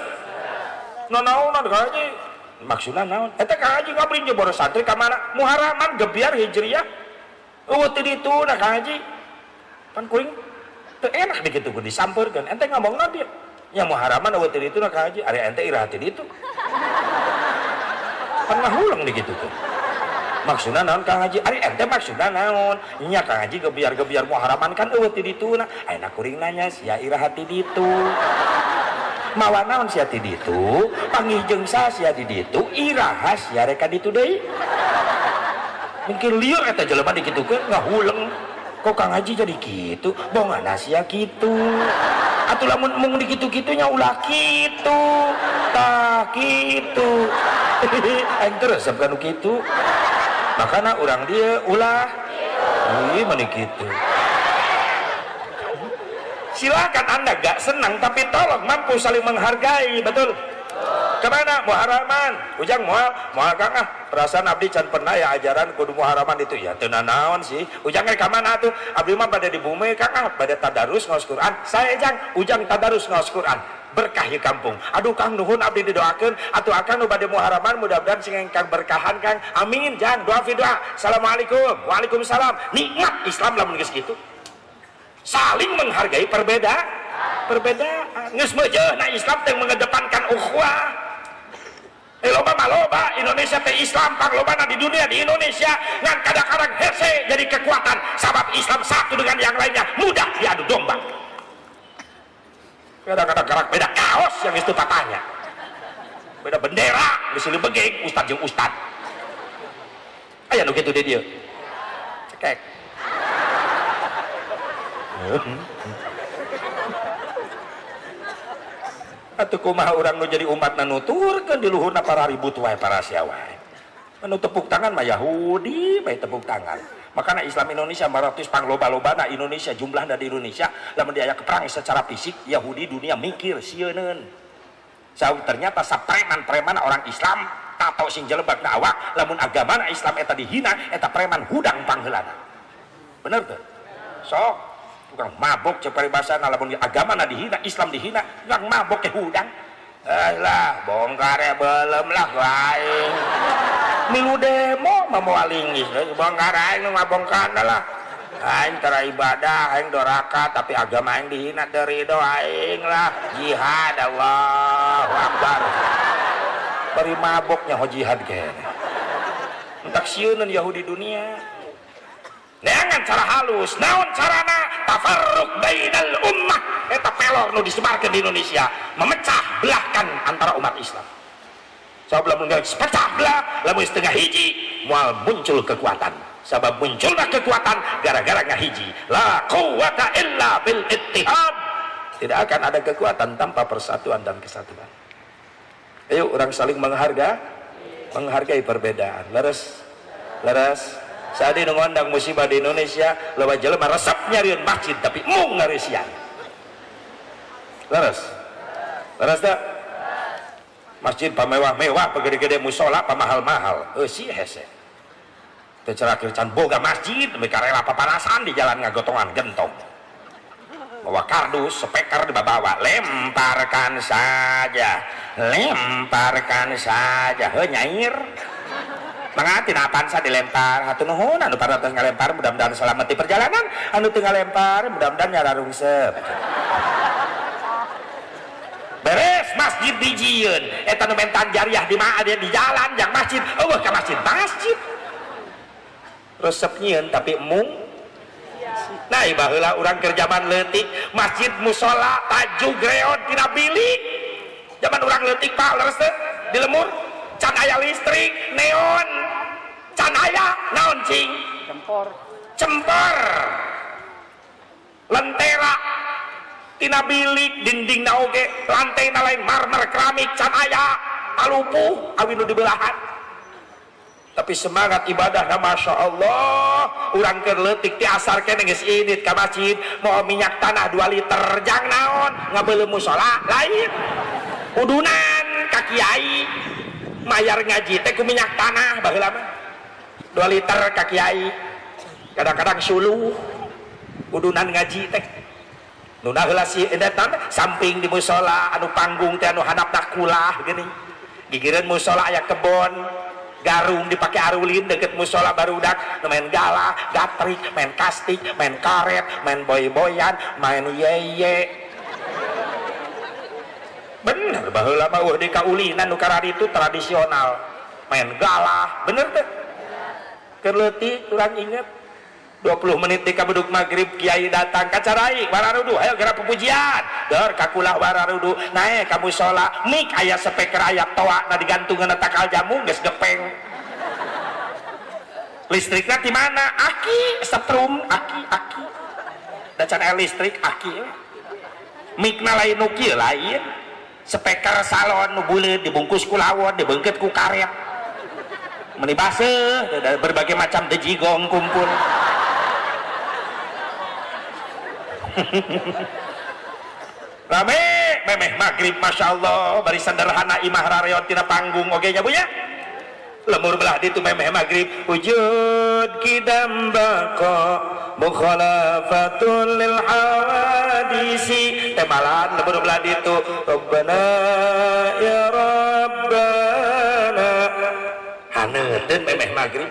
Nanaonan Kang Haji? Maksudna naon? Eta Kang Haji ngabring jeung boros santri ka mana? Muharaman gebiar Hijriah. Eueuh teu ditu na Kang Haji. Pan kuring teu enak dikitu ku disampeurkeun. Ente ngomongna dia. Nya muharaman eueuh teu ditu na Kang Haji, ari ente iraha teu ditu. Pan ngahuleng dikitu teh. Maksudna naon Kang Haji? Ari ente maksudna naon? Nya Kang Haji gebiar-gebiar muharaman kan eueuh ti ditu na. Ayeuna kuring nanya sia iraha ti ditu. Mawa naon sia ti ditu? Panggih jeung sa sia di ditu, iraha sia rek ka ditu deui. Mungkin lieur eta jelema dikitukeun ngahuleng. Kok Kang Haji jadi kitu? Bongana sia kitu. Atuh lamun mung dikitu-kitu nya ulah kitu. Tah kitu. Aing teu resep kanu kitu. Makana urang dia ulah ih meni kitu. Silakan Anda gak senang tapi tolong mampu saling menghargai, betul? Kemana? Muharaman. Ujang moal, moal Kang ah. Perasaan abdi can pernah ya ajaran kudu muharaman itu ya. Teu nanaon sih. Ujang rek ka mana atuh? Abdi mah bade di bumi Kang ah, bade tadarus ngaos Quran. Saya jang, Ujang tadarus ngaos Quran. Berkah di kampung. Aduh Kang nuhun abdi didoakeun atuh akang nu bade muharaman mudah-mudahan sing engkang berkahan Kang. Amin jang, doa fi doa. Assalamualaikum. Waalaikumsalam. Nikmat Islam lamun geus kitu. Saling menghargai perbedaan. Geus meujeuna Islam teh mengedepankan ukhuwah. Loba mah loba Indonesia teh Islam panglobana di dunia di Indonesia ngan kadang-kadang hese jadi kekuatan sabab Islam satu dengan yang lainnya mudah diadu domba. Kadang-kadang gerak beda kaos yang itu tatanya. Beda bendera geus begeng ustad jeung ustad. Aya nu kitu di dieu. Cekek. Atuh kumaha urang nu jadi umatna nuturkeun di luhurna para ribut wae para sia wae. Anu tepuk tangan mah Yahudi bae tepuk tangan. Makana Islam Indonesia 400 pangloba-lobana Indonesia jumlahna di Indonesia lamun diaya perang secara fisik Yahudi dunia mikir sieuneun. Saur ternyata sapreman-preman orang Islam tato sing jelebak na awak lamun agamana Islam eta dihina eta preman hudang pangheulana. Bener teu? Sok tukang mabok cek paribasana lamun agama na dihina Islam dihina tukang mabok ke hudang lah bongkar ya belum lah aing milu demo mah moal linggis bongkar aing nu ngabongkarna lah aing tara ibadah aing doraka tapi agama aing dihina teu rido aing lah jihad Allahu Akbar bari maboknya ho jihad kene entak sieuneun Yahudi dunia. Neangan cara halus, naon carana tafarruq bainal ummah eta pelor nu disebarkeun di Indonesia, memecah belahkan antara umat Islam. Sabab lamun geus pecah belah, lamun setengah hiji moal muncul kekuatan. Sabab munculna kekuatan gara-gara ngahiji. La quwata illa bil ittihad. Tidak akan ada kekuatan tanpa persatuan dan kesatuan. Ayo orang saling menghargai perbedaan. Leres, leres. Saat ini ngondang musibah di Indonesia, loba jelema resep nyarian masjid tapi mung ngareusian. Leres, leres tak? Masjid pamewah-mewah, pagede-gede musola pamahal-mahal. Eusi hese. Teu cerakir can boga masjid, mereka rela papanasan di jalan ngagotongan gentong. Bawa kardus, speaker dibawa, lemparkan saja, lemparkan saja. Heuh nyair. Mangga tina Avanza dilempar, hatur nuhun anu parantos ngalempar mudah-mudahan selamat di perjalanan, anu teu ngalempar mudah-mudahan nyararungsep. Beres masjid dijieun, eta nu mentan jariah di mana di jalan yang masjid, eueuh ka masjid, masjid. Resep nyieun tapi mung. Nah, baheula urang keur jaman leutik, masjid musala tajug reot tina bilik. Jaman urang leutik Pak leres teh di lemur can aya listrik neon can aya naon cing cempor cempor lentera tina bilik dindingna oge lantaina lain marmer keramik can aya talupuh awi nu dibelahan tapi semangat ibadahna Masya Allah urang keur leutik ti asar keneh geus indit ka masjid moal minyak tanah 2 liter jang naon ngabeuleuh musala lain udunan ka kiai mayar ngaji teh ku minyak tanah baheula mah 2 liter ka kiai kadang-kadang suluh udunan ngaji teh nu heula si eta samping di musala anu panggung teh anu handapna kulah geuning gigireun musala aya kebon garung dipake arulin deket musala barudak nu main galah gatrik main kastik main karet main boy-boyan main yeye. Bener baheula mah eueuh di kaulinan nu kararitu tradisional main galah bener teh keur leutik urang inget 20 menit di kabeduk maghrib kiai datang ka carai wararudu ayo gerak pupujian dor kakulah wararudu naek ka musala mik aya speaker aya toa na digantungan takal jamu geus gepeng listrikna di mana aki setrum aki aki da can aya listrik aki mikna lain nu kieu lain speaker salon nu buleut dibungkus ku lawon dibeungkeut ku karet meni baseuh berbagai macam dejigong kumpul. Rame Memeh maghrib Masya Allah bari sederhana imah rareot tina panggung oge nya Bu nya. Lemur belah ditu memeh maghrib wujud kidam baqa mukhalafatul lil hawadisi temalan lemur belah ditu Rabbana ya Rabbana haneuteun memeh maghrib.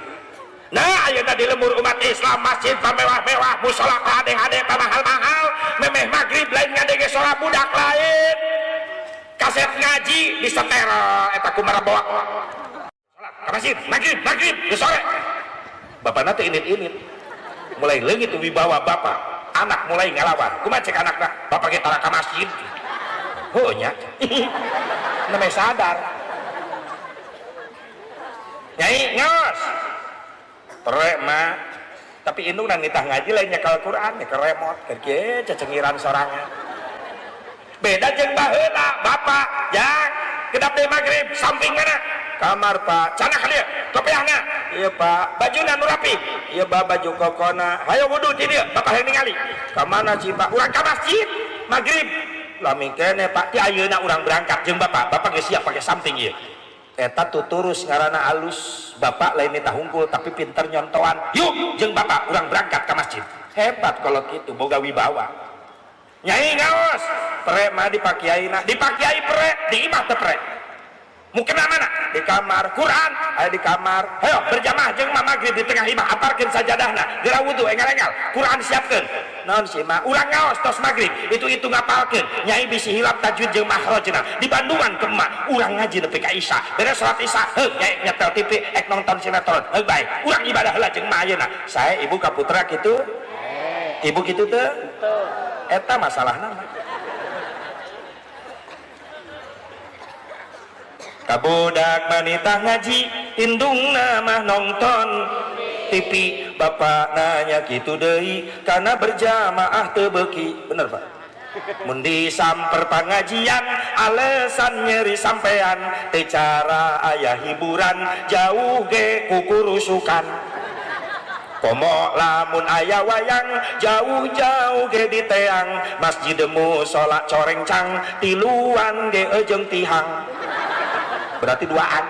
Nah ayeuna di lemur umat Islam masjid pamewah-mewah musala hade-hade pamahal-mahal memeh maghrib lain ngadenge salat budak lain kaset ngaji disetel eta kumaha bawa ke masjid maghrib maghrib di sore bapakna teh init-init mulai leungit wibawa bapak anak mulai ngalawan kumaha cek anakna bapak ge tara ka masjid heuh nya namanya sadar nyai ngaos terek mah tapi indung nang nitah ngaji lain nyekal Quran nyekel remote keur kieu cecengiran sorangan beda jeung baheula bapak jang kedap deui maghrib samping mana kamar Pak cana ka dieu kopiahna ieu Pak bajuna nu rapi ieu Pak baju kokona hayo wudu di dieu bapak hayang ningali ka mana sih Pak urang ka masjid maghrib lami keneh Pak ti ayeuna urang berangkat jeung bapak bapak geus siap pake samping ieu eta tuturus ngaranna alus bapak lain nitah hungkul tapi pinter nyontoan yuk jeung bapak urang berangkat ka masjid hebat kalau kitu boga wibawa nyai ngaos pre mah dipakiaina dipakiai pre di imah teu pre mukena mana di kamar Quran aya di kamar hayo berjamaah jeung mah maghrib di tengah imah aparkeun sajadahna geura wudu engal-engal Quran siapkeun naon sih mah urang ngaos tos maghrib itu ngapalkeun nyai bisi hilap tajwid jeung makhrajna di Bandungan ke emak urang ngaji nepi ka isya beres salat isya heuh nyai nyetel TV ek nonton sinetron heuh bae urang ibadah heula jeung emak ayeuna sae ibu ka putra kitu ibu kitu teu eta masalahna mah kabudak manitah ngaji indungna mah nonton TV bapak nanya kitu deui kana berjamaah teu beuki bener Pak mun disamper pangajian alasan nyeri sampean teu cara aya hiburan jauh ge kukurusukan komo lamun aya wayang jauh-jauh ge diteang masjid musala corengcang tiluan ge eujeung tihang berarti duaan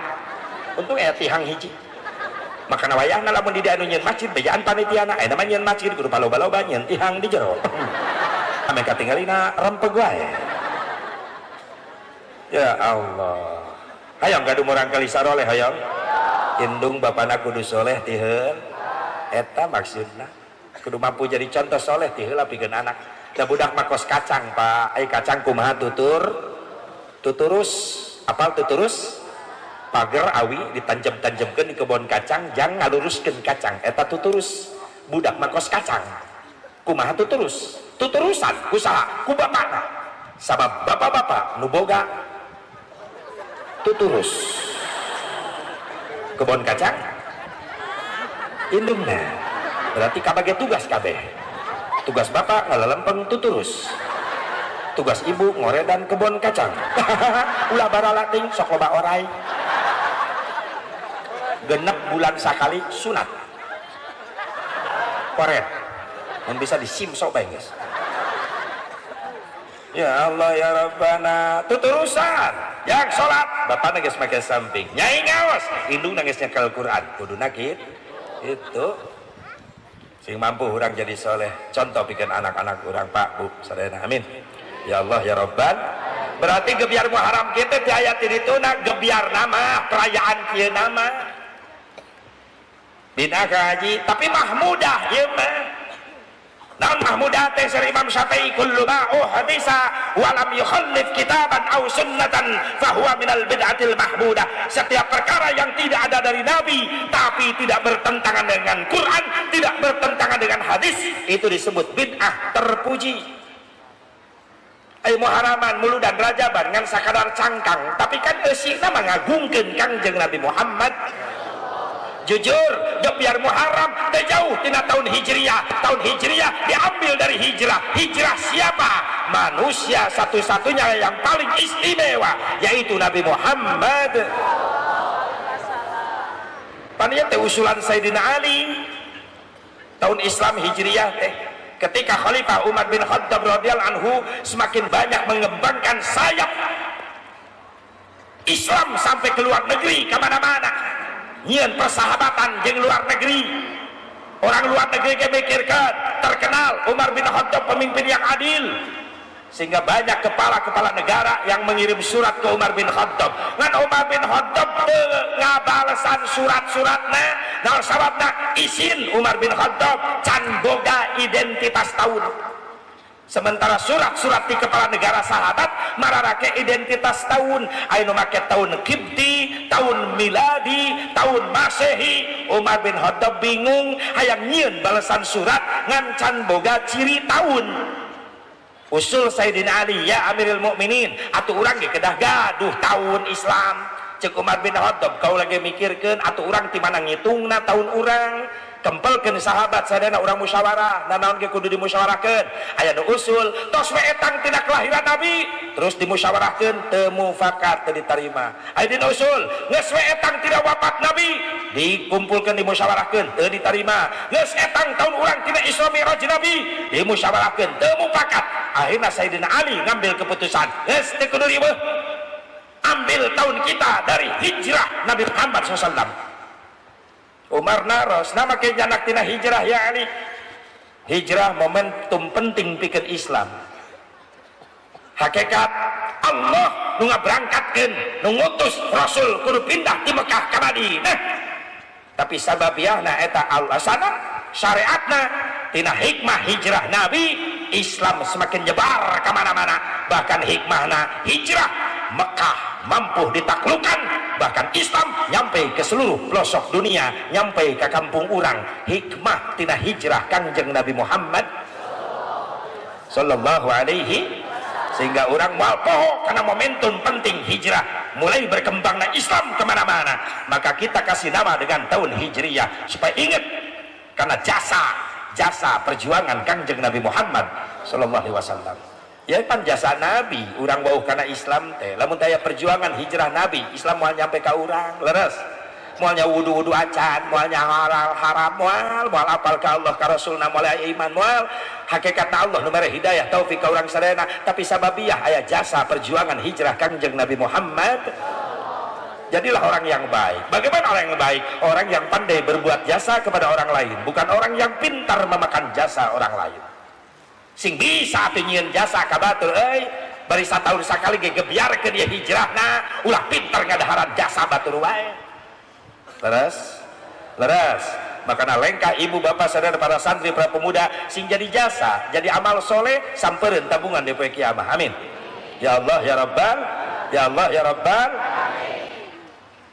untung aya tihang hiji makana wayahna lamun di anu nyeun masjid bejaan panitiana aya mah nyeun masjid kudu paloba-loba nyeun tihang di jero ame katinggalina rempeg wae ya Allah hayang gaduh murang kali saroleh hayang indung bapana kudu soleh ti heul eta maksudna kudu mampu jadi contoh soleh ti heula pikeun anak da budak mah kos kacang Pak ai kacang kumaha tutur tuturus apal tuturus pager awi ditanjem-tanjemkeun di kebon kacang jang ngaluruskeun kacang eta tuturus budak mah kos kacang kumaha tuturus tuturusan kusaha ku bapana sabab bapak-bapak nu boga tuturus kebon kacang indungna berarti kabage tugas kabeh tugas bapak ngalalempeng tuturus tugas ibu ngoredan kebon kacang ulah baralating sok loba orai genep bulan sakali sunat koret mun bisa disimsok bae geus ya Allah ya Rabbana tuturusan yang salat bapana geus make samping nyai ngaos indungna geus nyekel Quran kuduna kitu itu sing mampu urang jadi soleh contoh bikin anak-anak urang Pak Bu sadayana amin ya Allah ya Rabban berarti gebyar Muharram kita ti ayat itu nak gebyar nama perayaan kieu nama bid'ah haji tapi mahmudah ieu mah naon mahmudah teh sari Imam Syafi'i kullu ma uhdisa wa lam yukhallif kitaban aw sunnatan fahuwa minal bid'atil mahmudah setiap perkara yang tidak ada dari Nabi tapi tidak bertentangan dengan Quran tidak bertentangan dengan hadis itu disebut bid'ah terpuji. Ai Muharraman muludan Rajaban ngan sakadar cangkang tapi kan eusina mah ngagungkeun Kangjeng Nabi Muhammad jujur gebyar Muharram teu jauh tina tahun Hijriah tahun Hijriah diambil dari hijrah hijrah siapa manusia satu-satunya yang paling istimewa yaitu Nabi Muhammad panitia teh usulan Sayyidina Ali tahun Islam Hijriah teh Ketika Khalifah Umar bin Khattab radhiyallahu anhu semakin banyak mengembangkan sayap Islam sampai ke luar negeri, kemana-mana nyieun persahabatan jeung luar negeri. Orang luar negeri ge mikirkan, terkenal Umar bin Khattab pemimpin yang adil, sehingga banyak kepala-kepala negara yang mengirim surat ke Umar bin Khattab. Ngan Umar bin Khattab teu ngabalesan surat-suratna. Naon sababna? Isin Umar bin Khattab, can boga identitas tahun. Sementara surat-surat di kepala negara sahabat mararake identitas tahun, aya nu make tahun Kibti, tahun Miladi, tahun Masehi. Umar bin Khattab bingung, hayang nyieun balasan surat ngan can boga ciri tahun. Usul Sayyidina Ali, "Ya Amirul Mukminin, atuh urang ge kedah gaduh tahun Islam." Cek Umar bin Khattab, "Kau lagi mikirkeun, atuh urang ti mana ngitungna tahun urang? Kempelkeun sahabat sadayana, urang musyawarah." Nanaon ge kudu dimusyawarahkeun. Aya nu usul tos we etang tina kelahiran Nabi, terus dimusyawarahkeun, teu mufakat, teu ditarima. Aya dina usul geus we etang tina wafat Nabi, dikumpulkeun, dimusyawarahkeun, teu ditarima. Geus etang tahun urang tina Isra Mi'raj Nabi, dimusyawarahkeun, teu mufakat. Akhirnya Sayyidina Ali ngambil keputusan, geus teu kudu riweuh, ambil tahun kita dari hijrah Nabi Muhammad SAW. Umar naros, "Naha make nyandak tina hijrah, ya Ali?" "Hijrah momentum penting pikeun Islam. Hakikat Allah nu ngaberangkatkeun, nu ngutus Rasul kudu pindah di Mekah ka Madinah, tapi sababiahna eta alasana syariatna tina hikmah hijrah Nabi, Islam semakin nyebar kemana-mana. Bahkan hikmahna hijrah, Mekah mampu ditaklukkan, bahkan Islam nyampe ke seluruh pelosok dunia, nyampe ke kampung urang. Hikmah tina hijrah Kangjeng Nabi Muhammad sallallahu alaihi, sehingga orang moal poho karena momentum penting hijrah mulai berkembangnya Islam kemana-mana. Maka kita kasih nama dengan tahun Hijriyah supaya ingat karena jasa jasa perjuangan Kangjeng Nabi Muhammad sallallahu alaihi wasallam." Ya pan jasa Nabi urang wawuh karena Islam teh. Lamun daya perjuangan hijrah Nabi, Islam moal nyampe ka urang. Leres, moalnya wudu-wudu acan, moalnya halal haram, moal moal apal ka Allah ka Rasulna, moal aya iman, moal. Hakikat Allah nu mere hidayah taufik ka urang sadayana, tapi sababiah aya jasa perjuangan hijrah Kangjeng Nabi Muhammad. Jadilah orang yang baik. Bagaimana orang yang baik? Orang yang pandai berbuat jasa kepada orang lain, bukan orang yang pintar memakan jasa orang lain. Sing bisa atuh nyieun jasa ka batur euy, bari satahun sakali ge gebyarkeun ieu hijrahna, ulah pintar ngadaharan jasa batur wae. Leres? Leres. Makana lengkah ibu bapak saudara, para santri, para pemuda, sing jadi jasa, jadi amal soleh, sampereun tabungan di poe kiamah. Amin ya Allah ya Rabbal, ya Allah ya Rabbal.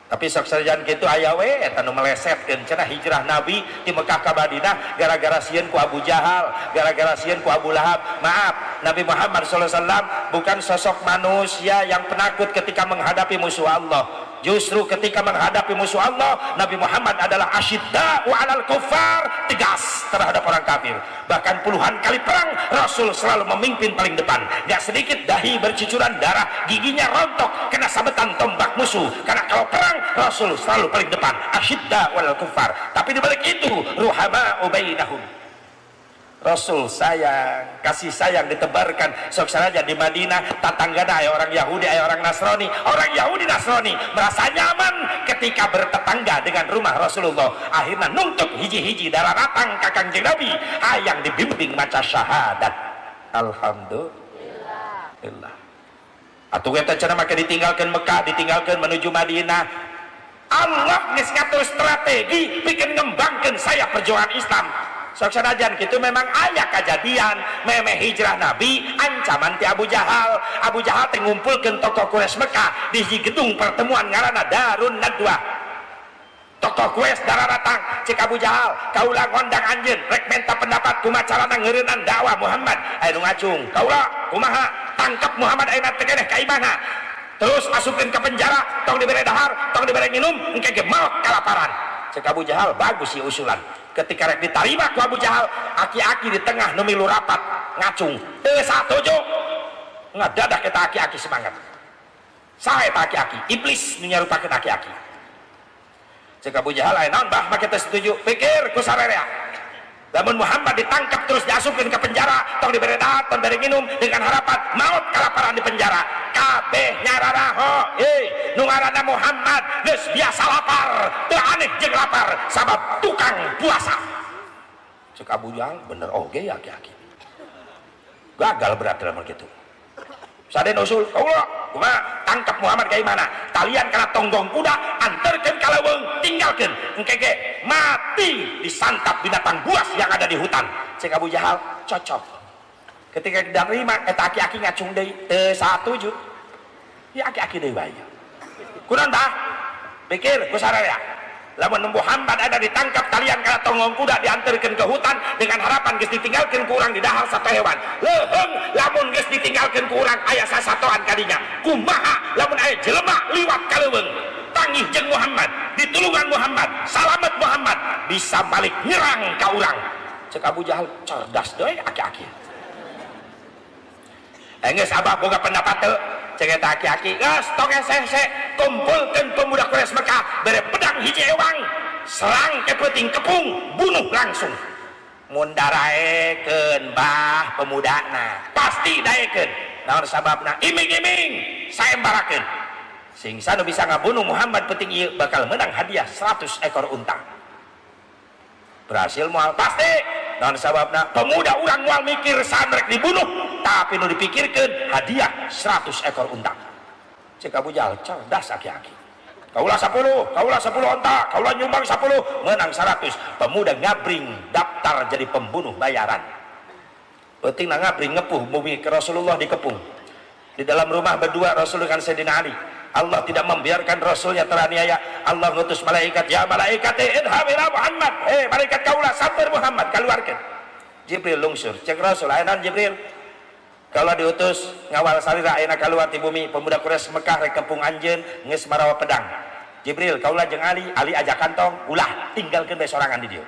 Tapi sok sanajan kitu aya we eta nu melesetkeun, cenah hijrah Nabi di Mekah ka Madinah gara-gara sieun ku Abu Jahal, gara-gara sieun ku Abu Lahab. Maaf, Nabi Muhammad SAW bukan sosok manusia yang penakut ketika menghadapi musuh Allah. Justru ketika menghadapi musuh Allah, Nabi Muhammad adalah asyidda'u 'alal kufar, tegas terhadap orang kafir. Bahkan puluhan kali perang, Rasul selalu memimpin paling depan. Gak sedikit dahi bercucuran darah, giginya rontok kena sabetan tombak musuh. Karena kalau perang, Rasul selalu paling depan, asyidda'u 'alal kufar. Tapi di balik itu, ruhama'u bainahum. Rasul sayang, kasih sayang ditebarkan. Sok saja di Madinah tatanggana aya orang Yahudi, aya orang Nasrani. Orang Yahudi Nasrani merasa nyaman ketika bertetangga dengan rumah Rasulullah. Akhirnya nungtuk hiji-hiji daratang ka Kangjeng Nabi, hayang dibimbing maca syahadat. Alhamdulillah. Atuh eta cenah make ditinggalkan Mekah, ditinggalkan menuju Madinah. Allah geus ngatur strategi bikin ngembangkeun saya perjuangan Islam. Sok sanajan gitu memang aya kejadian meme hijrah Nabi, ancaman ti Abu Jahal. Abu Jahal teh ngumpulkeun tokoh Quraisy Mekah di hiji gedung pertemuan ngaranna Darun Nadwa. Tokoh Quraisy daratang. Cek Abu Jahal, "Kaula ngondang anjeun rek minta pendapat kumaha carana ngeureunnan dakwah Muhammad." Aya nu ngacung, "Kaula kumaha? Tangkap Muhammad ayeuna teh keneh ka imahna, terus asupkeun ke penjara, tong dibere dahar, tong dibere minum, engke ge maot kalaparan." Cek Abu Jahal, "Bagus sih usulan." Ketika rek ditarima ku Abu Jahal, aki-aki di tengah nu milu rapat ngacung, "Teu satuju." Ngadadak kita aki-aki semangat. Saha eta aki-aki? Iblis nu nyarupakeun aki-aki. Cek Abu Jahal, "Aya naon, Bah, make teu setuju?" "Pikir ku sarerea." Lamun Muhammad ditangkap terus diasupkeun ke penjara, tong dibere dahar, tong dibere nginum dengan harapan maut kalaparan di penjara. Kabeh nyararaho, hei, nu ngaranna Muhammad geus biasa lapar, teu aneh jeung lapar sabab tukang puasa. Cek Abu Jahal bener oge ya aki-aki. Gagal berarti lamun kitu. Saden usul, kaula kumaha tangkap Muhammad ka imana? Talian kana tonggong kuda, anterkeun ka leuweung, tinggalkeun. Engke ge mati disantap binatang buas yang ada di hutan. Cek Abu Jahal cocok. Ketika diterima eta aki-aki ngacung deui, teu satuju. Ya aki-aki deui wae. Kunaon tah? Pikir ku sararea. Lamun Muhammad ada ditangkap talian kana tonggong kuda diantarkeun ke hutan dengan harapan geus ditinggalkeun ku urang di dahar satu hewan. Leuheung lamun geus ditinggalkeun ku urang aya sasatoan kadinya. Kumaha lamun aya jelema liwat ka leuweung, tangih jeung Muhammad, ditulungan Muhammad, salamet Muhammad, bisa balik nyerang ka urang. Cek Abu Jahal cerdas deui aki-aki. Geus abah boga pendapat teu? Cek eta aki-aki, geus tong hese-hese, kumpulkeun pemuda Quraisy Mekah, bere pedang hiji ewang, serang ke peuting kepung, bunuh langsung. Mun daraekeun bah pemudana, pasti daekeun. Naon sababna? Iming-iming saembarakeun. Sing sanu bisa ngabunuh Muhammad peuting ieu bakal menang hadiah 100 ekor unta. Berhasil moal pasti. Naon sababna? Pemuda urang moal mikir saha rek dibunuh, tapi nu dipikirkeun hadiah 100 ekor unta. Cek Abu Jahal cerdas aki-aki. Kaulah 10, kaulah 10 onta, kaulah nyumbang 10, menang 100. Pemuda ngabring daftar jadi pembunuh bayaran. Penting ngabring ngepuh bumi ke Rasulullah dikepung. Di dalam rumah berdua Rasul dengan Sayyidina Ali. Allah tidak membiarkan Rasulnya teraniaya. Allah ngutus malaikat, ya malaikat, idhab ila Muhammad. Malaikat kaulah samper Muhammad keluarkan. Jibril lungsur. Cek Rasul, ayeuna Jibril. Kalau diutus ngawal salira ayeuna kaluar ti bumi pemuda Quraisy Mekah rek kepung anjeun geus marawa pedang. Jibril kaulah jeung Ali, Ali ajak kantong, ulah tinggalkeun bae sorangan di dieu.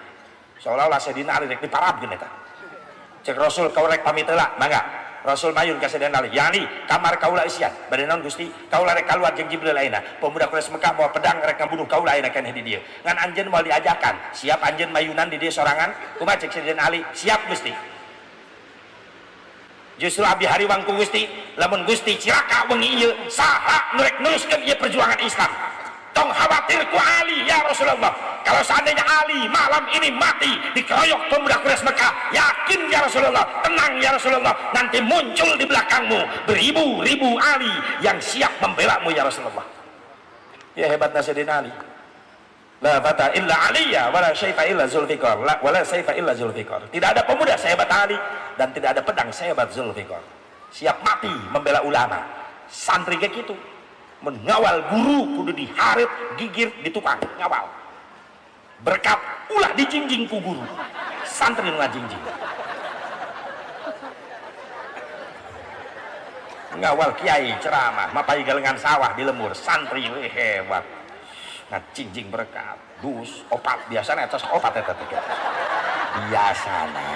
Seolah-olah Sayyidina Ali rek diparabkeun eta. Cek Rasul kaula rek pamit heula, mangga. Rasul mayun ka Sayyidina Ali, ya Ali, kamar kaula isian. Bade naon Gusti? Kaula rek kaluar jeung Jibril ayeuna. Pemuda Quraisy Mekah mawa pedang rek ngabunuh kaula ayeuna keneh di dieu. Ngan anjeun moal diajakan. Siap anjeun mayunan di dieu sorangan? Kumaha cek Sayyidina Ali? Siap Gusti. Justru abdi hariwang ku Gusti, lamun Gusti cilaka wengi ieu, saha nu rek neruskeun ieu perjuangan Islam? Tong khawatir ku Ali ya Rasulullah. Kalau seandainya Ali malam ini mati dikeroyok pemuda Quraisy Mekah, yakin ya Rasulullah, tenang ya Rasulullah, nanti muncul di belakangmu beribu-ribu Ali yang siap membelamu ya Rasulullah. Ya hebatnya Sayyidina Ali. La fata illa Aliyah wala syaifa illa Zulfikar. La wala saifa illa Zulfikar. Tidak ada pemuda sehebat Ali dan tidak ada pedang sehebat Zulfikar. Siap mati membela ulama. Santri kayak gitu. Mengawal guru kudu diharap, gigir, ditukang, ngawal. Berkat ulah dijingjing ku guru. Santri nu ngajingjing. Ngawal kiai ceramah, mapai galengan sawah di lemur, santri hebat. Ngajingjing berkat, dus, opat, biasana eta opat eta teh. Biasana.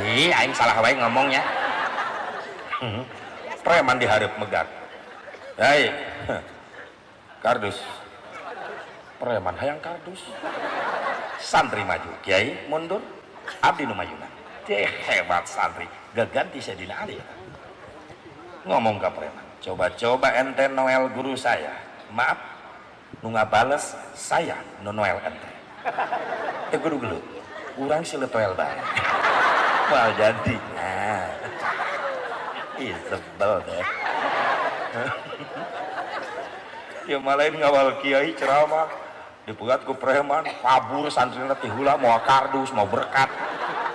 Ih, aing salah wae ngomongnya. Preman dihareup megat. Hei, kardus. Preman hayang kardus. Santri maju, kiai mundur, abdi nu mayuna. Teh hebat santri, gaganti Sayyidina Ali. Ngomong ka preman, coba-coba ente Noel guru saya. Maaf, nu ngabales saya nu Noel ente. Teu kudu gelut. Urang si letoel bae. Wah jadi. Nah. Ih, sebel deh. Ya malain ngawal kiai ceramah dipegat ku preman, kabur santrina ti heula moal kardus, mau berkat.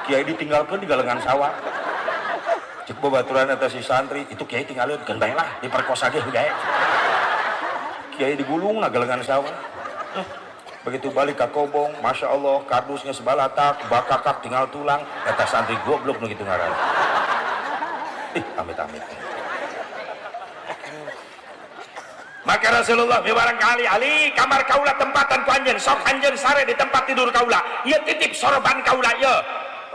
Kiai ditinggalkeun di galengan sawah. Cek babaturan eta si santri, itu kiai tinggalin keun bae lah, diperkosa ge heuh. Kiai digulung na galengan sawah. Begitu balik ke kobong, masya Allah, kardusnya sebalatak, bakakak tinggal tulang, eta santri goblok nu kitu ngaran. Ih, amit-amit. Maka Rasulullah barangkali Ali kamar kaula tempatan ku anjeun, sok anjeun sare di tempat tidur kaula. Ieu titip sorban kaula ieu.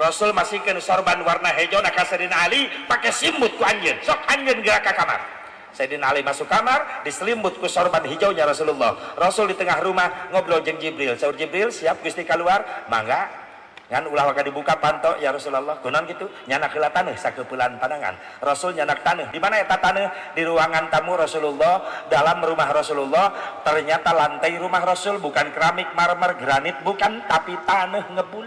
Rasul masihkeun sorban warna hejo na ka Sayyidina Ali pake simbut ku anjeun. Sok anjeun gerak ka kamar. Sayyidina Ali masuk kamar diselimbut ku sorban hijaunya Rasulullah. Rasul di tengah rumah ngobrol jeung Jibril. Saur Jibril, siap Gusti keluar? Mangga. Ngan ulah waka dibuka panto ya Rasulullah. Kunaon kitu? Nyanak heula taneuh sakeupelan panangan. Rasul nyanak taneuh. Di mana eta taneuh? Di ruangan tamu Rasulullah, dalam rumah Rasulullah. Ternyata lantai rumah Rasul bukan keramik, marmer, granit, bukan, tapi taneuh ngebul.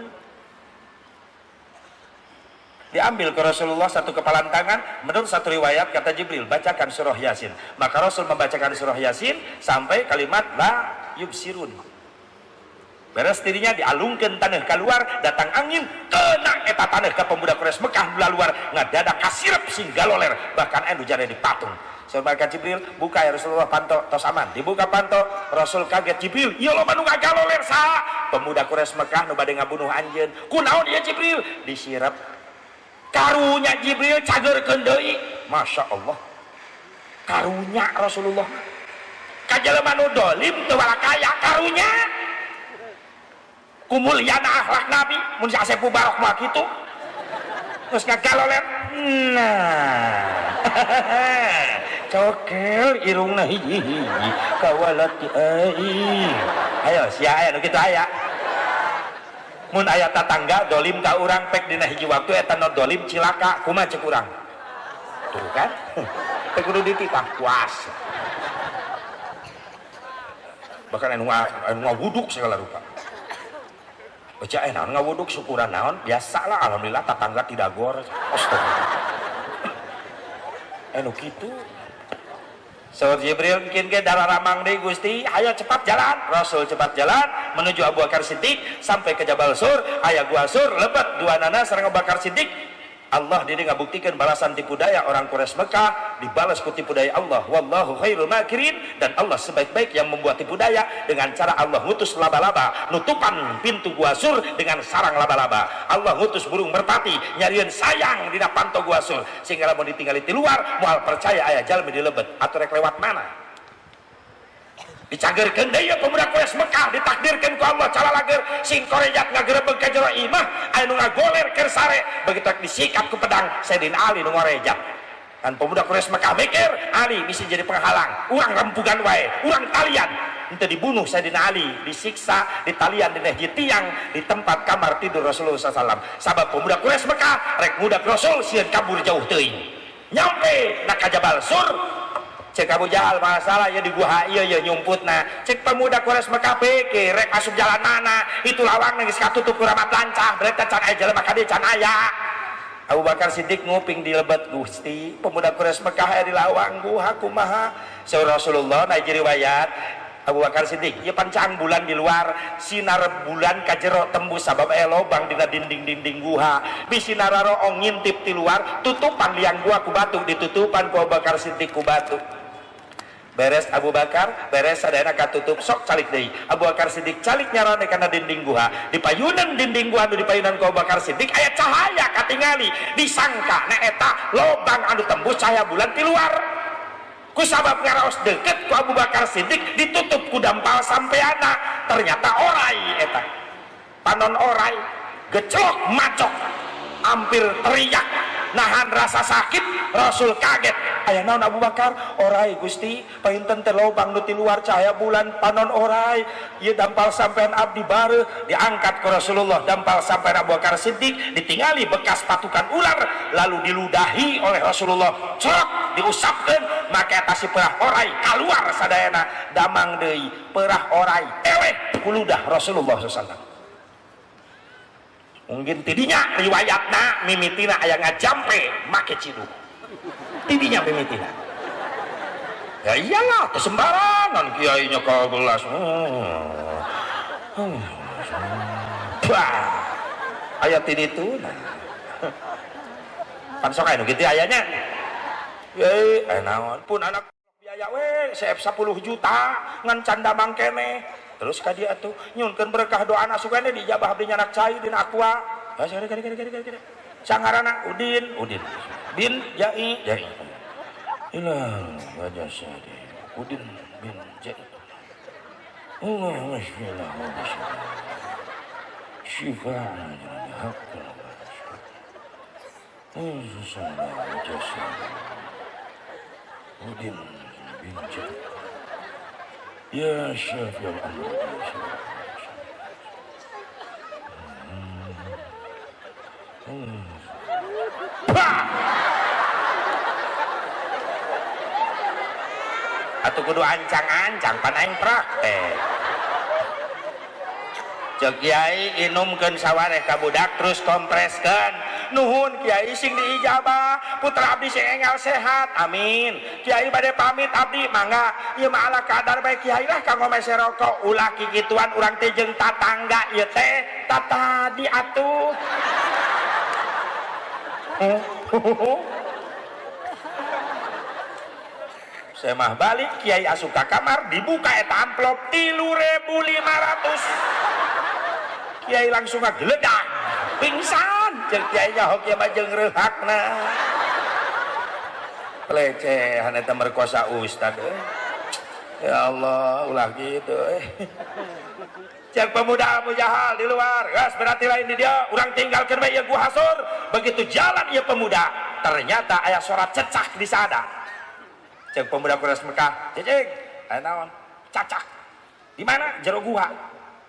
Diambil ke Rasulullah satu kepalan tangan. Menurut satu riwayat kata Jibril, bacakan surah Yasin. Maka Rasul membacakan surah Yasin sampai kalimat la yubsirun. Beres dirinya dialungkan tanah keluar, datang angin kena eta tanah ke pemuda Quraisy Mekah luar ngadadak kasirep sing galoler, bahkan anu jare dipatung. Sabar Jibril, buka ya Rasulullah panto tos aman. Dibuka panto, Rasul kaget. Jibril, ieu loba nu ngagaloler saha? Pemuda Quraisy Mekah nu bade ngabunuh anjeun. Kunaon ieu Jibril? Disirep. Karunya Jibril cageurkeun deui. Masya Allah. Karunya Rasulullah. Ka jelema nu dolim teu kaya karunya. Kumulyana akhlak Nabi mun si Asep Mubarok mah kitu geus ngagaloler. Nah, cokel irungna hiji-hiji kawalat aing. Ayo sia aya nu kitu aya. Mun aya tatangga dolim ka urang pek dina hiji waktu eta nu dolim cilaka kumaha ceuk urang? Tuh kan? Teu kudu dititah puas. Bahkan anu ngawuduk segala rupa. Baca naon ngawuduk syukuran naon biasalah alhamdulillah tetangga tidak gor. Astagfirullah. Anu kitu. Saur Jibril mungkin ke darah ramang deui Gusti, ayo cepat jalan. Rasul cepat jalan menuju Abu Bakar Siddiq sampai ke Jabal Sur, aya gua Sur lebet dua nana sareng Abu Bakar Siddiq. Allah diri ngabuktikan balasan tipu daya orang Quraisy Mekah dibalas ku tipu daya Allah. Wallahu khairul makirin, dan Allah sebaik-baik yang membuat tipu daya dengan cara Allah ngutus laba-laba nutupan pintu gua Sur dengan sarang laba-laba. Allah ngutus burung merpati nyarian sayang dina panto gua Sur sehingga lamun ditinggali di luar moal percaya aya jalmi di lebet atau rek lewat mana. Dicagerkeun deui pemuda Quraisy Mekah, ditakdirkeun ku Allah calalager sing korejat ngagerebeg ka jero imah aya nu ngagoler keur sare begitu disikat ku pedang Sayyidina Ali nu ngorejat. Kan pemuda Quraisy Mekah mikir Ali bisa jadi penghalang, urang rempugan wae, urang talian. Henteu dibunuh Sayyidina Ali, disiksa ditalian dina hiji tiang di tempat kamar tidur Rasulullah SAW. Sabab pemuda Quraisy Mekah rek ngudak Rasul sieun kabur jauh teuing. Nyampe na ka Jabal Sur, cek Abu Jahal masalah ya di gua ieu ya nyumputna. Cek pemuda Quraisy Mekah pikir rek asup jalan mana, itu lawang geus katutup ku ramat lancah, berarti can aya jelema ka dieu can aya. Abu Bakar Siddiq nguping di lebet Gusti, pemuda Quraisy Mekah aya di lawang gua kumaha? Saur Rasulullah na riwayat Abu Bakar Siddiq, ieu pancang bulan di luar, sinar bulan ka jero tembus sabab aya lobang dina dinding-dinding guha. Bisi nararoong ngintip di luar, tutupan liang gua ku batu, ditutupan ku Abu Bakar Siddiq ku batu. Beres Abu Bakar, beres sadayana katutup, sok calik deui. Abu Bakar Siddiq calik nyarone kana dinding guha. Di payunan dinding guha nu dipayunan ku Abu Bakar Siddiq aya cahaya katingali, disangka na eta lobang anu tembus cahaya bulan di luar. Ku sabab ngaraos deket ku Abu Bakar Siddiq ditutup ku dampal sampeana, ternyata orai eta. Panon orai, geclok macok, hampir teriak nahan rasa sakit. Rasul kaget, aya naon Abu Bakar? Orai Gusti, painten teh lobang nu ti luar cahaya bulan panon orai, ieu dampal sampean abdi bareuh. Diangkat ku Rasulullah dampal sampean Abu Bakar Siddiq, ditingali bekas patukan ular, lalu diludahi oleh Rasulullah, cok diusapkeun, maka eta si perah orai kaluar sadayana, damang deui perah orai eleh ku ludah Rasulullah sallallahu alaihi wasallam. Mungkin tidinya riwayatna mimitina aya ngajampe make ciduh. Tidinya mimitina. Ya iyalah, teu sembarangan kiainya ke gelas. Bah. Aya ti ditu. Nah. Pan sok aya nu kitu ayanya. Ye, naon pun anak biaya we CF 10 juta ngan can damang keneh. Terus ka dia atuh nyunkeun berkah doana sugane dijabah abdi nyanak cai dina aqua. Ah kade kade kade kade. Sangarana Udin, Udin. Bin Jai, Jai. Ilah wajah sadi. Udin bin Jai. Allah bismillah. Syifa Udin bin Jai. Ya Syafi'al Amr. Atuh kudu ancang-ancang pan aing praktek. Cek kiai inumkeun sawareh ka budak terus kompreskeun. Nuhun kiai sing diijabah, putra abdi sing enggal sehat. Amin. Kiai bade pamit abdi mangga. Ieu mah ala kadar bae kiai lah kanggo mese rokok. Ulah kikituan urang teh jeung tatangga ieu teh tatadi atuh. Saya mah balik kiai asup ka kamar dibuka eta amplop 3.500. Kiai langsung ngageledak pingsan. Jeung kiai nyaho kieu mah jeung reuhakna. Pelecehan eta merkosa ustad. Ya Allah, ulah gitu. Cek pemuda Abu Jahal di luar, gas berarti lain di dia, urang tinggalkeun bae ieu gua hasur. Begitu jalan ieu pemuda, ternyata aya suara cecak di sana. Cek pemuda Quraisy Mekah, cecek, aya naon? Cacak. Di mana? Jero gua.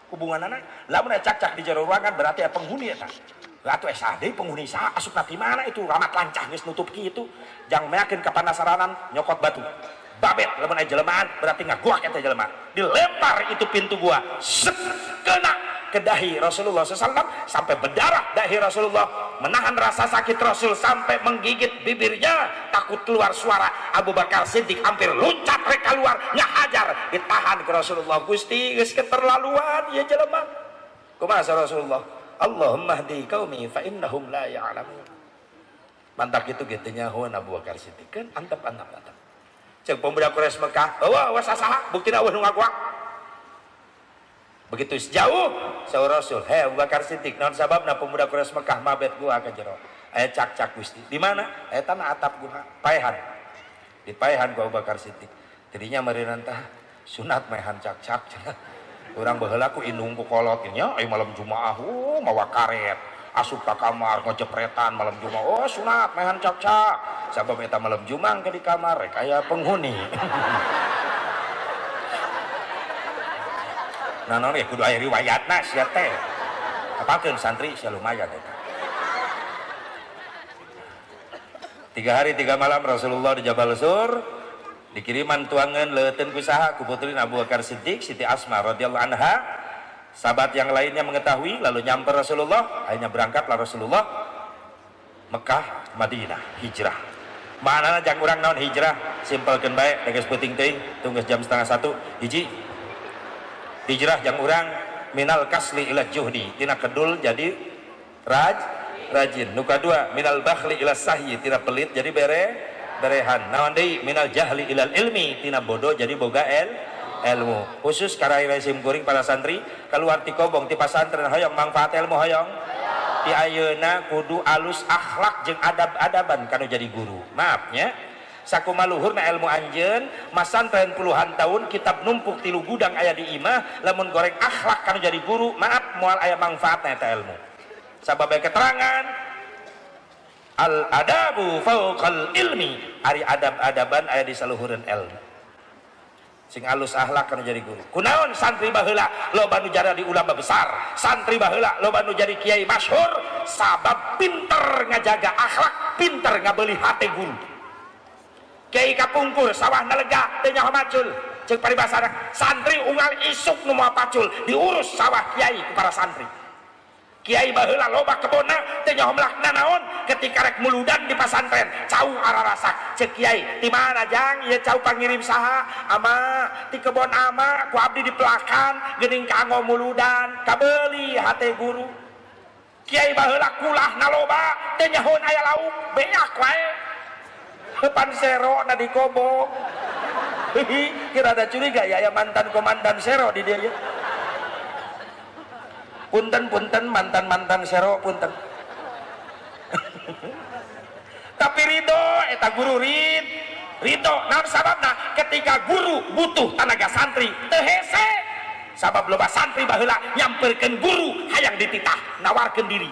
Hubunganana lamun aya cacak di jero ruangan berarti aya penghuni eta. Atuh esa deui penghuni saha asupna ti mana itu ramat lancah geus nutup kitu. Jang meakeun kapanasaranan nyokot batu. Babet lamun aya jelema berarti ngaguak eta jelema. Dilempar itu pintu gua. Set kena ke dahi Rasulullah SAW sampai berdarah dahi Rasulullah. Menahan rasa sakit Rasul sampai menggigit bibirnya, takut keluar suara. Abu Bakar Siddiq hampir loncat rek keluar ngahajar, ditahan ke Rasulullah. Gusti geus keterlaluan ieu jelema. Kumaha Rasulullah? Allahumma hdi qaumi fa innahum la ya'lamun. Mantak kitu ge teu nyahoan Abu Bakar Siddiq kan antep-antep antep. Ceuk pemuda Quraisy Mekah, eueuh eueuh sasaha buktina eueuh nu ngaguak. Begitu sejauh saur Rasul, hei Abu Bakar Siddiq, naon sababna pemuda Quraisy Mekah mabet gua ka jero? Aya cak-cak Gusti. Di mana? Aya tanah atap gua, paehan. Dipaehan ku Abu Bakar Siddiq. Tidinya meureunana tah sunat maehan cak-cak cenah. Urang baheula ku indung ku kolot nya, aya malam Jumaah, mawa karet. Asup ka kamar ngojepretan malam Jumaah. Oh sunat maehan cak-cak. Sabab eta malam Jumaah ke di kamar rek aya penghuni. Nah, non ya kudu aya riwayatna sia teh. Apalkeun santri sia lumayan eta. 3 hari 3 malam Rasulullah di Jabal Sur dikiriman tuangan leuteun ku saha ku putrina Abu Bakar Siddiq Siti Asma radhiyallahu anha. Sahabat yang lainnya mengetahui lalu nyamper Rasulullah, akhirnya berangkatlah Rasulullah Mekah Madinah hijrah. Manana jang urang naon hijrah? Simpelkeun bae geus peuting teuing tunggu jam 12:30 hiji. Hijrah jang urang minal kasli ila juhdi, tina kedul jadi rajin. Nu kadua minal bakhli ila sahyi, tina pelit jadi berehan. Naon deui minal jahli ilal ilmi, tina bodoh jadi boga ilmu. Khusus karai sim kuring para santri keluar ti kobong ti pasantren hoyong manfaat ilmu hoyong. Ti ayeuna kudu alus akhlak jeung adab-adaban kanu jadi guru. Maaf nya. Sakumaluhurna ilmu anjeun masantren puluhan tahun kitab numpuk 3 gudang aya di imah lamun goreng akhlak kanu jadi guru maaf moal aya manfaatna eta ilmu. Sabab keterangan al adabu fauqal ilmi, ari adab-adaban aya di saluhureun ilmu. Sing alus akhlak kanu jadi guru. Kunaon santri baheula loba nu jadi ulama besar, santri baheula loba nu jadi kiai masyhur, sabab pinter ngajaga akhlak, pinter ngabeuli hate guru. Kiai kapungkur sawahna lega teu nyaho macul. Ceuk paribasana santri unggal isuk nu moal pacul diurus sawah kiai ku para santri. Kiai baheula loba kebonna teu nyaho melakna naon ketika rek muludan di pasantren cau ararasak. Ceuk kiai di mana jang ieu cau pangirim saha? Ama ti kebon ama ku abdi dipelakan geuning kanggo muludan kabeuli hate guru. Kiai baheula kulahna loba teu nyahoan aya lauk beak wae. Pan sero na di kobo. Kira ada curiga ya, ya mantan komandan sero di dia ya. Punten punten mantan mantan sero punten. Tapi ridho eta guru ridho. Naon sababna ketika guru butuh tenaga santri teu hese. Sabab loba santri baheula nyamperkeun guru hayang dititah nawarkeun diri.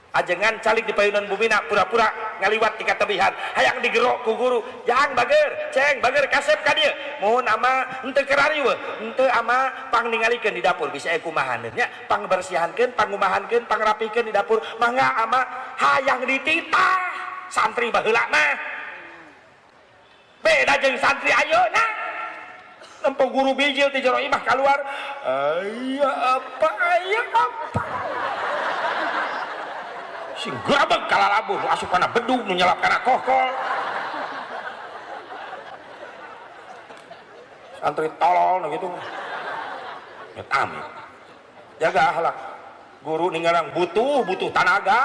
Ajengan calik di payunan bumina pura-pura ngaliwat di katebihan hayang digerok ku guru jang bager ceng bager kasep ka dieu mohon ama henteu kerariweuh henteu ama pang ningalikeun di dapur bisa kumahaneun nya pangbersihankeun pangumahankeun pangrapikeun di dapur mangga ama hayang dititah santri baheula mah beda jeung santri ayeuna. Nempo guru bijil ti jero imah keluar, aya apa aya apa. Sing grabeg kalalabuh asup kana bedug nu nyelap kana kohkol. Santri tolol nu kitu. Amit amit. Jaga akhlak. Guru ninggalan butuh tanaga.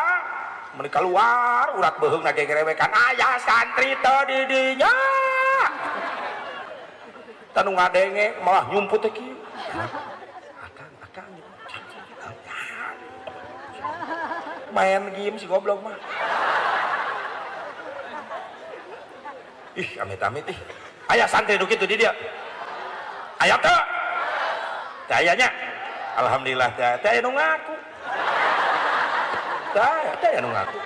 Mun keluar urat beuheungna gegerewekan aya santri teu di dinya. Tanu ngadenge malah nyumput teh kieu. Akang akang main game si goblok mah. Ih amit-amit ih. Aya santri nu kitu di dieu. Aya teu? Teu aya nya. Alhamdulillah teh teh aya nu ngaku. Teh aya nu ngaku.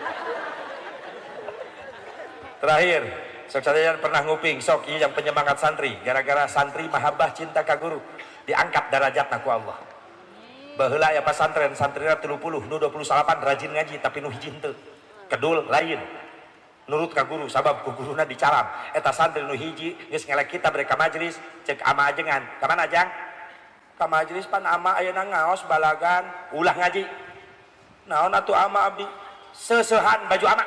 Terakhir, sok sadaya pernah nguping sok ieu yang penyemangat santri, gara-gara santri mahabbah cinta ka guru, diangkat darajatna ku Allah. Baheula aya pasantren, santrina 30, nu 28 rajin ngaji tapi nu hiji henteu. Kedul lain. Nurut ka guru sabab ku guruna dicaram. Eta santri nu hiji geus ngelek kitab rek ka majelis, cek ama ajengan. Ka mana jang? Ka majelis pan ama ayeuna ngaos balagan, ulah ngaji. Naon atuh ama abdi? Seusehan baju ama.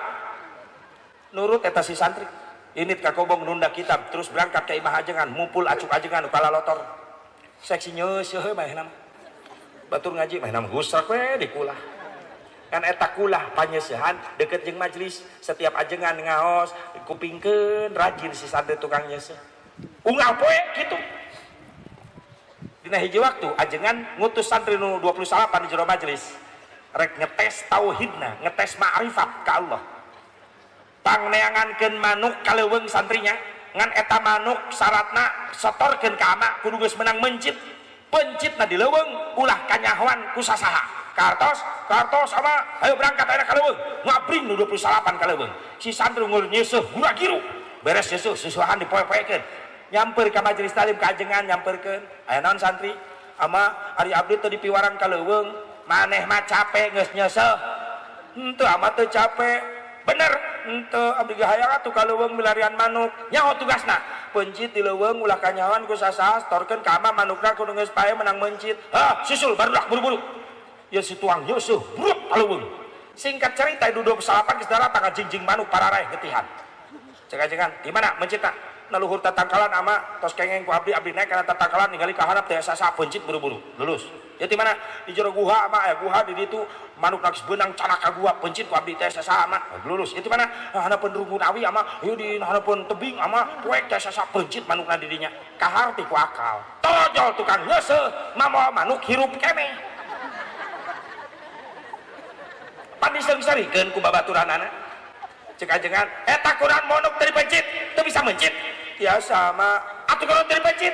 Nurut eta si santri. Init ka kobong nunda kitab, terus berangkat ka imah ajengan, mupul acuk ajengan kala lotor. Seksi nyeuseuh manehna mah. Batur ngaji manehna mah gusrak we di kulah. Kan eta kulah panyeusehan deket jeung majelis, setiap ajengan ngaos kupingkeun rajin si santri tukang nyeuseuh. Unggal poe kitu. Dina hiji waktu ajengan ngutus santri nu 28 di jero majelis. Rek ngetes tauhidna, ngetes ma'rifat ka Allah. Pangneangankeun manuk ka leuweung santrinya, ngan eta manuk syaratna setorkeun ka ama kudu geus menang mencit. Pencitna di leuweung ulah kanyahoan ku sasaha. Kartos, kartos ama ayo berangkat ayeuna ka leuweung. Ngabring nu 28 ka leuweung. Si santri ngur nyeuseuh gura-giru. Beres nyeuseuh susuhan dipoe-poekeun. Nyamper ka majelis talim ka ajengan nyamperkeun. Aya naon santri? Ama ari abdi teu dipiwarang ka leuweung, maneh mah capek geus nyeuseuh. Henteu ama teu capek. Bener, henteu abdi ge hayang atuh ka leuweung milarian manuk. Nyaho tugasna. Pencit di leuweung ulah kanyahoan ku sasaha, setorkeun ka ama manukna kudu geus pae menang mencit. Hah, susul barudak buru-buru. Ya si tuang nyeuseuh bruk ka leuweung. Singkat cerita du 28 geus daratang jingjing manuk pararaeh getihan. Cek ajengan, di mana mencitna? Na luhur tatangkalan ama tos kengeng ku abdi, abdi naik kana tatangkalan ningali ka harap teh sasaha pencit buru-buru. Lulus. Ya di mana? Di jero guha ama aya guha di ditu manuk geus beunang canak ka guha pencit ku abdi teh sasaha ama lulus. Ya di mana? Hanapeun rungkun awi ama ieu di hanapeun tebing ama poek teh sasaha pencit manukna di dinya. Kaharti ku akal. Tojol tukang nyeuseuh mamoal manuk hirup keneh. Pan diseung-seurikeun ku babaturanana. Cek ajengan, eta kurang manuk teu dipencit, teu bisa mencit. Biasa ama atuh kurang teu dipencit.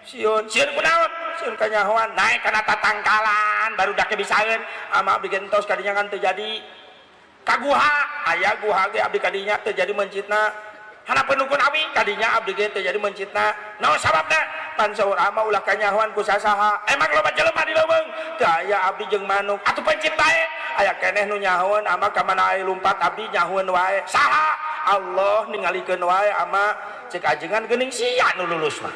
Sieun, sieun kunaon? Sieun kanyahoan naik kana tatangkalan baru dak bisaeun ama abdi gentos kadinya kan teu jadi. Ka guha, aya guha ge abdi kadinya teu jadi mencitna. Hanapeun rukun awi kadinya abdi ge teu jadi mencitna. Naon sababna? Pan saur ama ulah kanyahoan ku sasaha. Emang loba jelema di leuweung? Teu aya abdi jeung manuk. Atuh pencit bae. Aya keneh nu nyahoeun ama ka mana aya lumpat abdi nyahoeun wae. Saha? Allah ningalikeun wae ama cek ajengan geuning sia nu lulus mah.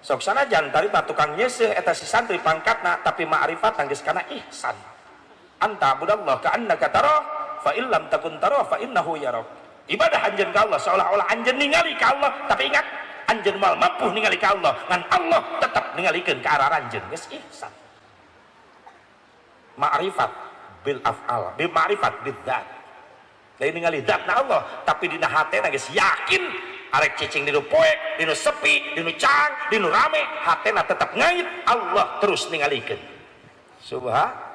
Sok sanajan tari mah tukang nyeuseuh eta si santri pangkatna tapi ma'rifat geus kana ihsan. Anta budallah ka annaka tarah fa illam takun tarah fa innahu yarak. Ibadah anjeun ka Allah seolah-olah anjeun ningali ka Allah, tapi ingat anjeun moal mampu ningali ka Allah, ngan Allah tetep ningalikeun ka arah anjeun geus ihsan. Ma'rifat bil af'al, bil ma'rifat bil dzat. Lain ningali dzatna Allah, tapi dina hatena geus yakin arek cicing dinu poek, dinu sepi, dinu cang, dinu rame, hatena tetep ngait, Allah terus ningalikeun. Subhanallah.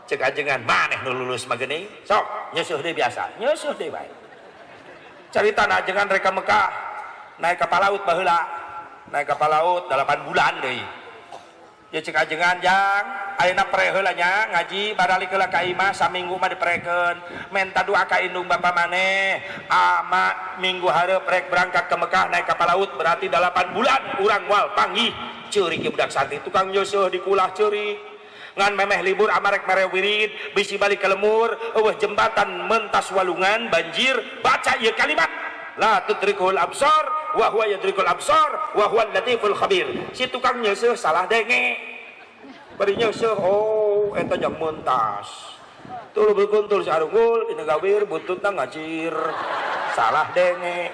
Cek ajengan maneh nu lulus mah geuning, sok nyeuseuh deui biasa, nyeuseuh deui bae. Carita na ajengan rek ka Mekah, naik kapal laut baheula, naik kapal laut 8 bulan deui. Ya cek ajengan jang, ayeuna pre heula nya ngaji baralik heula ka imah saminggu mah diprekeun, menta doa ka indung bapa maneh, ama minggu hareup rek berangkat ke Mekah naik kapal laut berarti 8 bulan urang moal panggih. Ceurik ieu budak santri tukang nyeuseuh di kulah ceurik. Ngan memeh libur amarek mere wirid bisi balik ke lemur eueuh jembatan mentas walungan banjir baca ieu kalimat la tudrikul absar wa huwa yudrikul absar wa huwal latiful khabir. Si tukang nyeuseuh salah denge. Bari nyeuseuh, oh eta jang mentas. Tuluy berkuntul si arunggul dina gawir buntutna ngacir. Salah denge.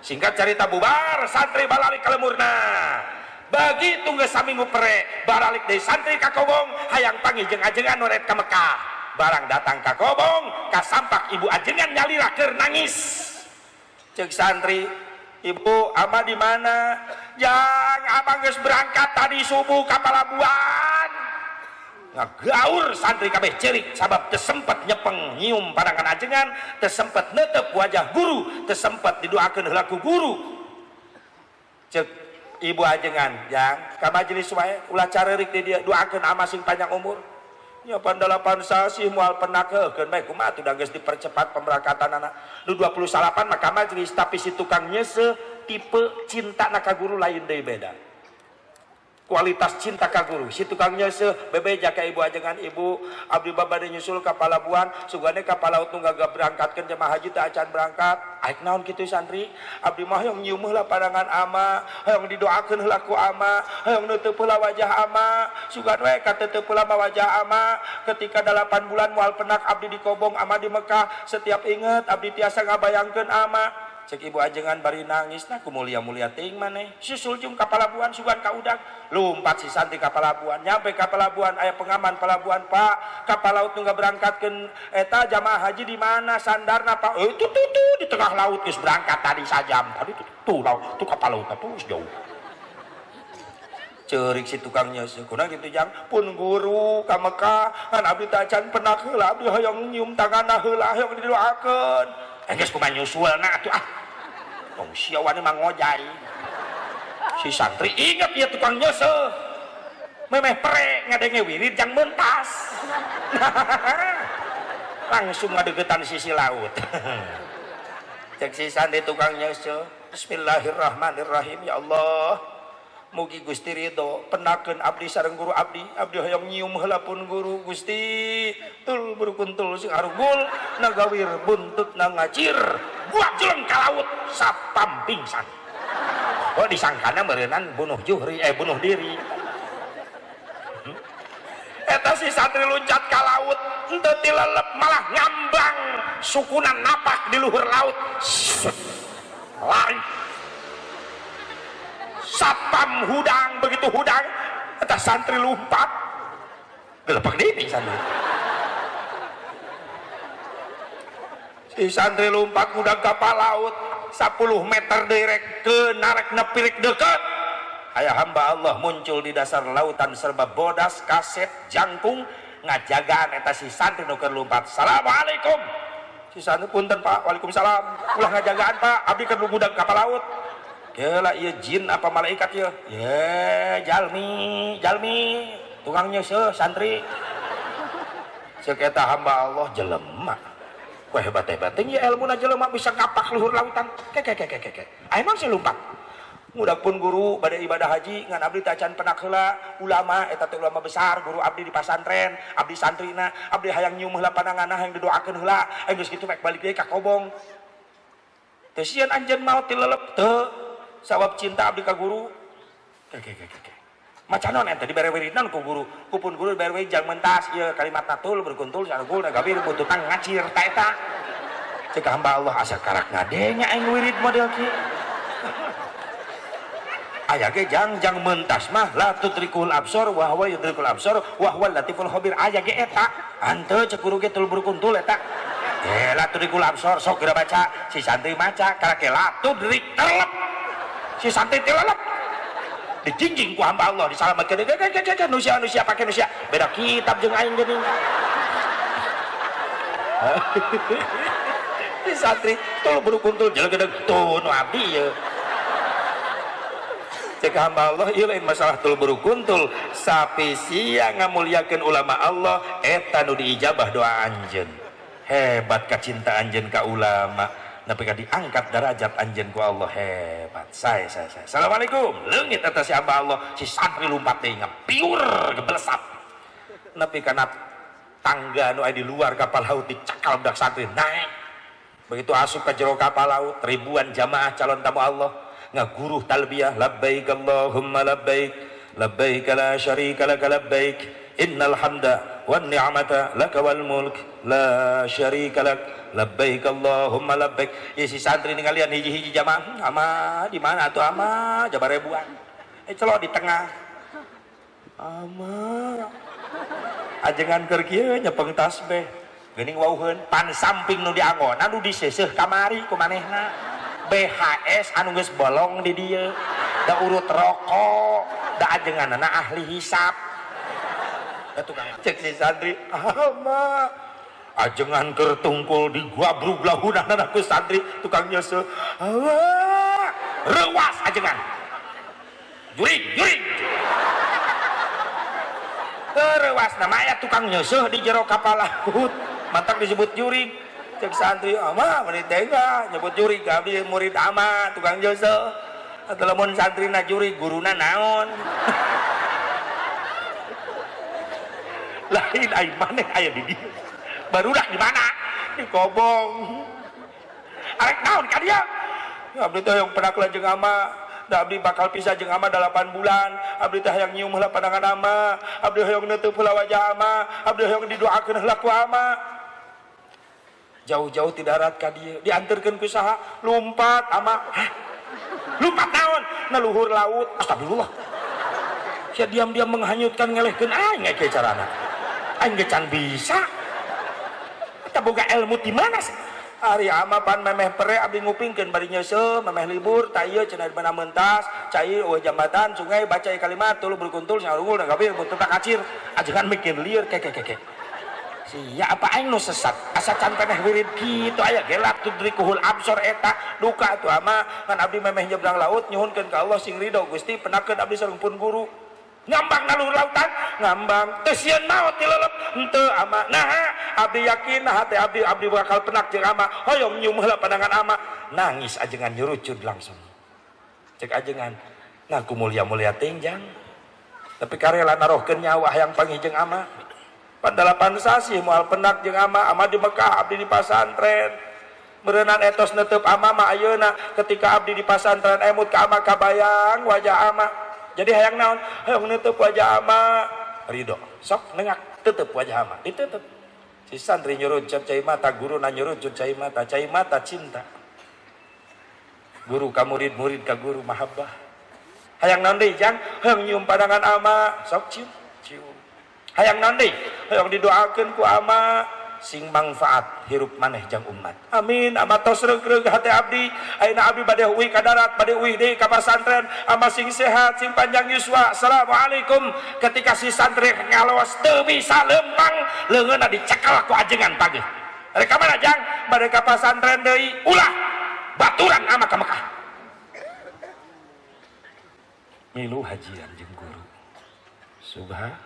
Singkat cerita bubar santri balalik ka lemurna. Begitu geus saminggu pere baralik deui santri ka Kobong hayang panggih jeung ajengan nu rek ka Mekah. Barang datang ka Kobong kasampak ibu ajengan nyalira keur nangis. Cek santri, ibu ama di mana? Jang abang geus berangkat tadi subuh ka palabuhan. Ngagaur santri kabeh cerik sabab teu sempet nyepeng nyium pandangan ajengan, teu sempet neuteup wajah guru, teu sempet didoakeun heula ku guru. Cek ibu ajengan, jang ka majelis wae ulah careurik di dieu, doakeun ama sing panjang umur. Nya pan 8 sasih moal penak heukeun bae kumaha atuh da geus dipercepat pemberangkatanana. Nu 28 mah ka majelis, tapi si tukang nyeuseuh tipe cinta na ka guru lain deui beda. Kualitas cinta ka guru si tukang nyeuseuh bebeja ka ibu ajengan, ibu abdi bade nyusul ka palabuhan sugane ka palaut nu gagah berangkatkeun jemaah haji teh acan berangkat. Aik naon kitu santri, abdi mah hoyong nyium heula pandangan ama, hoyong didoakeun heula ku ama, hoyong neuteub heula wajah ama, sugan we kateteup heula wajah ama. Ketika 8 bulan moal penak abdi di Kobong ama di Mekah, setiap inget abdi tiasa ngabayangkeun ama. Cek ibu ajengan bari nangis, nah ku mulia-mulia teuing maneh. Susul jeung ka palabuhan sugan ka udag. Lumpat si santri ka palabuhan, nyampe ka palabuhan aya pengaman palabuhan, Pak, kapal laut nu ngaberangkatkeun eta jamaah haji di mana sandarna, Pak? Itu tuh tuh di tengah laut geus berangkat tadi sajam. Tadi tuh tuh laut, tuh kapal laut tuh geus jauh. Ceurik si tukang nyeuseuh, kunaon kitu jang? Pun guru ka Mekah, ngan abdi teh acan penak heula, abdi hoyong nyium tanganna heula, hoyong didoakeun. Geus kumaha nyusulna atuh ah. Tong sia wani mah ngojay. Si santri inget ieu tukang nyeuseuh. Memeh pere ngadenge wirid jang mentas. Langsung ngadeukeutan sisi laut. Cek si santri tukang nyeuseuh, bismillahirrahmanirrahim, ya Allah. Mugi Gusti ridho penakeun abdi sareng guru abdi, abdi hoyong nyium heula pun guru Gusti. Tul berkuntul sing arugul nagawir buntut na ngacir, buat jeleng ka laut sapam pingsan. Oh disangkana meureunan bunuh juhri, bunuh diri. Eta si santri loncat ka laut, henteu tilelep malah ngambang sukunan napak di luhur laut. Lari. Sapam hudang, begitu hudang eta santri lompat gelepak deui pingsan. Si santri lompat hudang kapal laut 10 meter direk ke narek nepirik deket. Aya hamba Allah muncul di dasar lautan serba bodas kaset jangkung ngajagaan eta si santri nu keur lompat. Assalamualaikum. Si santri punten Pak, waalaikumsalam. Ulah ngajagaan Pak, abdi keur hudang kapal laut. Gila ieu jin apa malaikat ieu? Ye, jalmi, jalmi, tukang nyeuseuh santri. Ceuk eta hamba Allah jelema. Wah hebat-hebat teh ilmuna jelema bisa ngapak luhur lautan. Ke ke ke ke ke. Emang sih lompat. Ngudak pun guru bade ibadah haji ngan abdi teh acan penak heula, ulama eta teh ulama besar, guru abdi di pasantren, abdi santrina, abdi hayang nyium heula pandanganna hayang didoakeun heula, geus kitu mek balik deui ka Kobong. Teu sieun anjeun maot tilelep teu. Sawab cinta abdi ka guru. Ke ke ke ke. Maca naon ente dibere wiridan ku guru, ku pun guru dibere wirid jang mentas ieu kalimat natul berkuntul sargul nagabir bututang ngacir ta eta. Cek hamba Allah asa karak ngadenya aing wirid model kieu. Aya ge jang jang mentas mah la tudrikul absor wa huwa yudrikul absor wa huwal latiful khabir. Aya ge eta. Henteu cek guru ge tul berkuntul eta. La tudrikul absor sok geura baca, si santri maca karake la tudrik telep. Si santri telep dijingjing ku hamba Allah disalamatkeun. Nusia nusia pake nusia beda kitab jeung aing geuning. Si santri tul berkuntul jelegedeg tuh nu abdi ieu. Cek hamba Allah ieu lain masalah tul berkuntul, sapi sia ngamuliakeun ulama Allah eta nu diijabah doa anjeun. Hebat kacinta anjeun ka ulama, nepi ka diangkat derajat anjeun ku Allah, hebat. Saya. Assalamualaikum. Leungit eta si hamba Allah, si santri lumpat deui ngapiur gebelesat. Nepi kana tangga nu aya di luar kapal laut dicakal budak santri naik. Begitu asup ke jero kapal laut, ribuan jamaah calon tamu Allah ngaguruh talbiyah, labbaik Allahumma labbaik, labbaik la syarika laka labbaik, innal hamda wan ni'mata laka wal mulk la syarika lak, labbaik Allahumma labbaik. Ya si santri ningalian hiji-hiji jamaah, ama di mana atuh ama jabar ribuan. Celok di tengah. Ama ajengan keur kieu nyepeng tasbih. Geuning wauheun pan samping nu dianggona nu diseuseih kamari ku manehna. BHS anu geus bolong di dieu. Da urut rokok, da ajenganna ahli hisap. Da tukang cek si santri, ama ajengan keur tungkul di guabrug lahunana ku santri tukang nyeuseuh. Allah, reuwas ajengan. Jurig, jurig. Reuwas nama aya tukang nyeuseuh di jero kapal laut. Mantak disebut jurig. Cek santri, ama murid tega nyebut jurig, abdi murid ama tukang nyeuseuh. Atuh lamun santrina jurig, guruna naon? Lain ai maneh aya di dieu. Barudak di mana? Di kobong. Arek naon ka dieu? Abdi teh hayang penak jeung ama. Da abdi bakal pisah jeung ama 8 bulan. Abdi teh hayang nyium heula pandangan ama. Abdi hayang neuteub heula wajah ama. Abdi hayang didoakeun heula ku ama. Jauh-jauh ti darat ka dieu, dianterkeun ku saha? Lumpat ama. Hah? Lumpat naon? Na luhur laut. Astagfirullah. Sia diam-diam menghanyutkan ngelehkeun aing kieu carana. Aing ge can bisa. Eta boga ilmu ti mana sih? Ari ama pan memeh pere abdi ngupingkeun bari nyeuseuh memeh libur ta ieu cenah di mana mentas cai eueuh jambatan sungai baca kalimat tuluy berkuntul sarungul da kabeh teu kacir ajengan mikir lieur keke keke sia apa aing nu sesat asa can peneh wirid kitu aya gelap tudrikuhul absor eta duka atuh ama ngan abdi memeh nyebrang laut nyuhunkeun ka Allah sing ridho Gusti penakeun abdi sareng pun guru ngambang na luhur lautan ngambang teu sieun maot dilelep henteu ama naha abdi yakin nah hate abdi abdi bakal penak jeung ama hoyong nyium heula pandangan ama nangis ajengan nyurucud langsung cek ajengan ngaku mulia-mulia tingjang tapi karela narohkeun nyawa hayang panggih jeung ama pan 8 sasih moal penak jeung ama ama di Mekah abdi di pasantren meureunan etos neuteub ama mah ayeuna ketika abdi di pasantren emut ka ama kabayang wajah ama. Jadi hayang naon? Hayang nutup wajah ama ridho. Sok nengak tutup wajah ama. Ditutup. Si santri nyurucut cai mata, guru na nyurucut cai mata cinta. Guru ka murid, murid ka guru mahabbah. Hayang naon deui jang? Hayang nyium pandangan ama, sok cium, cium. Hayang naon deui? Hayang didoakeun ku ama sing manfaat hirup maneh jang umat. Amin. Ama tos reug-reug hate abdi. Ayeuna abdi bade uih ka darat, bade uih deui ka pasantren. Ama sing sehat, sing panjang yuswa. Assalamualaikum. Ketika si santri ngaloos teu bisa lempang, leungeunna dicekel ku ajengan pagi. Rek ka mana jang? Bade ka pasantren deui. Ulah baturan ama ka Mekah. Milu hajian jeung guru. Subhanallah.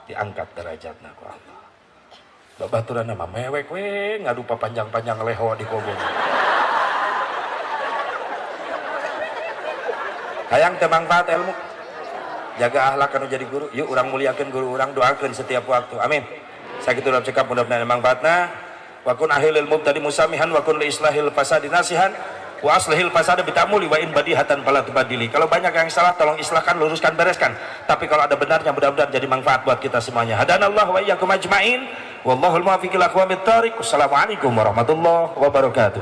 Diangkat derajatna ku Allah. Babaturan nama mewek we ngadu panjang-panjang leho di kobong. Hayang teu manfaat ilmu. Jaga akhlak anu jadi guru. Yuk urang muliakeun guru urang, doakeun setiap waktu. Amin. Sakitu dalam cekap mudah-mudahan manfaatna. Wa kun ahilil mubtadi musamihan wa kun li islahil fasadi nasihan wa aslihil fasada bitamuli wa in badihatan fala tubadili. Kalau banyak yang salah tolong islahkan, luruskan, bereskan. Tapi kalau ada benarnya mudah-mudahan jadi manfaat buat kita semuanya. Hadanallahu wa iyyakum ajmain. Wallahul muwaffiq ila aqwamit thariq. Wassalamualaikum warahmatullahi wabarakatuh.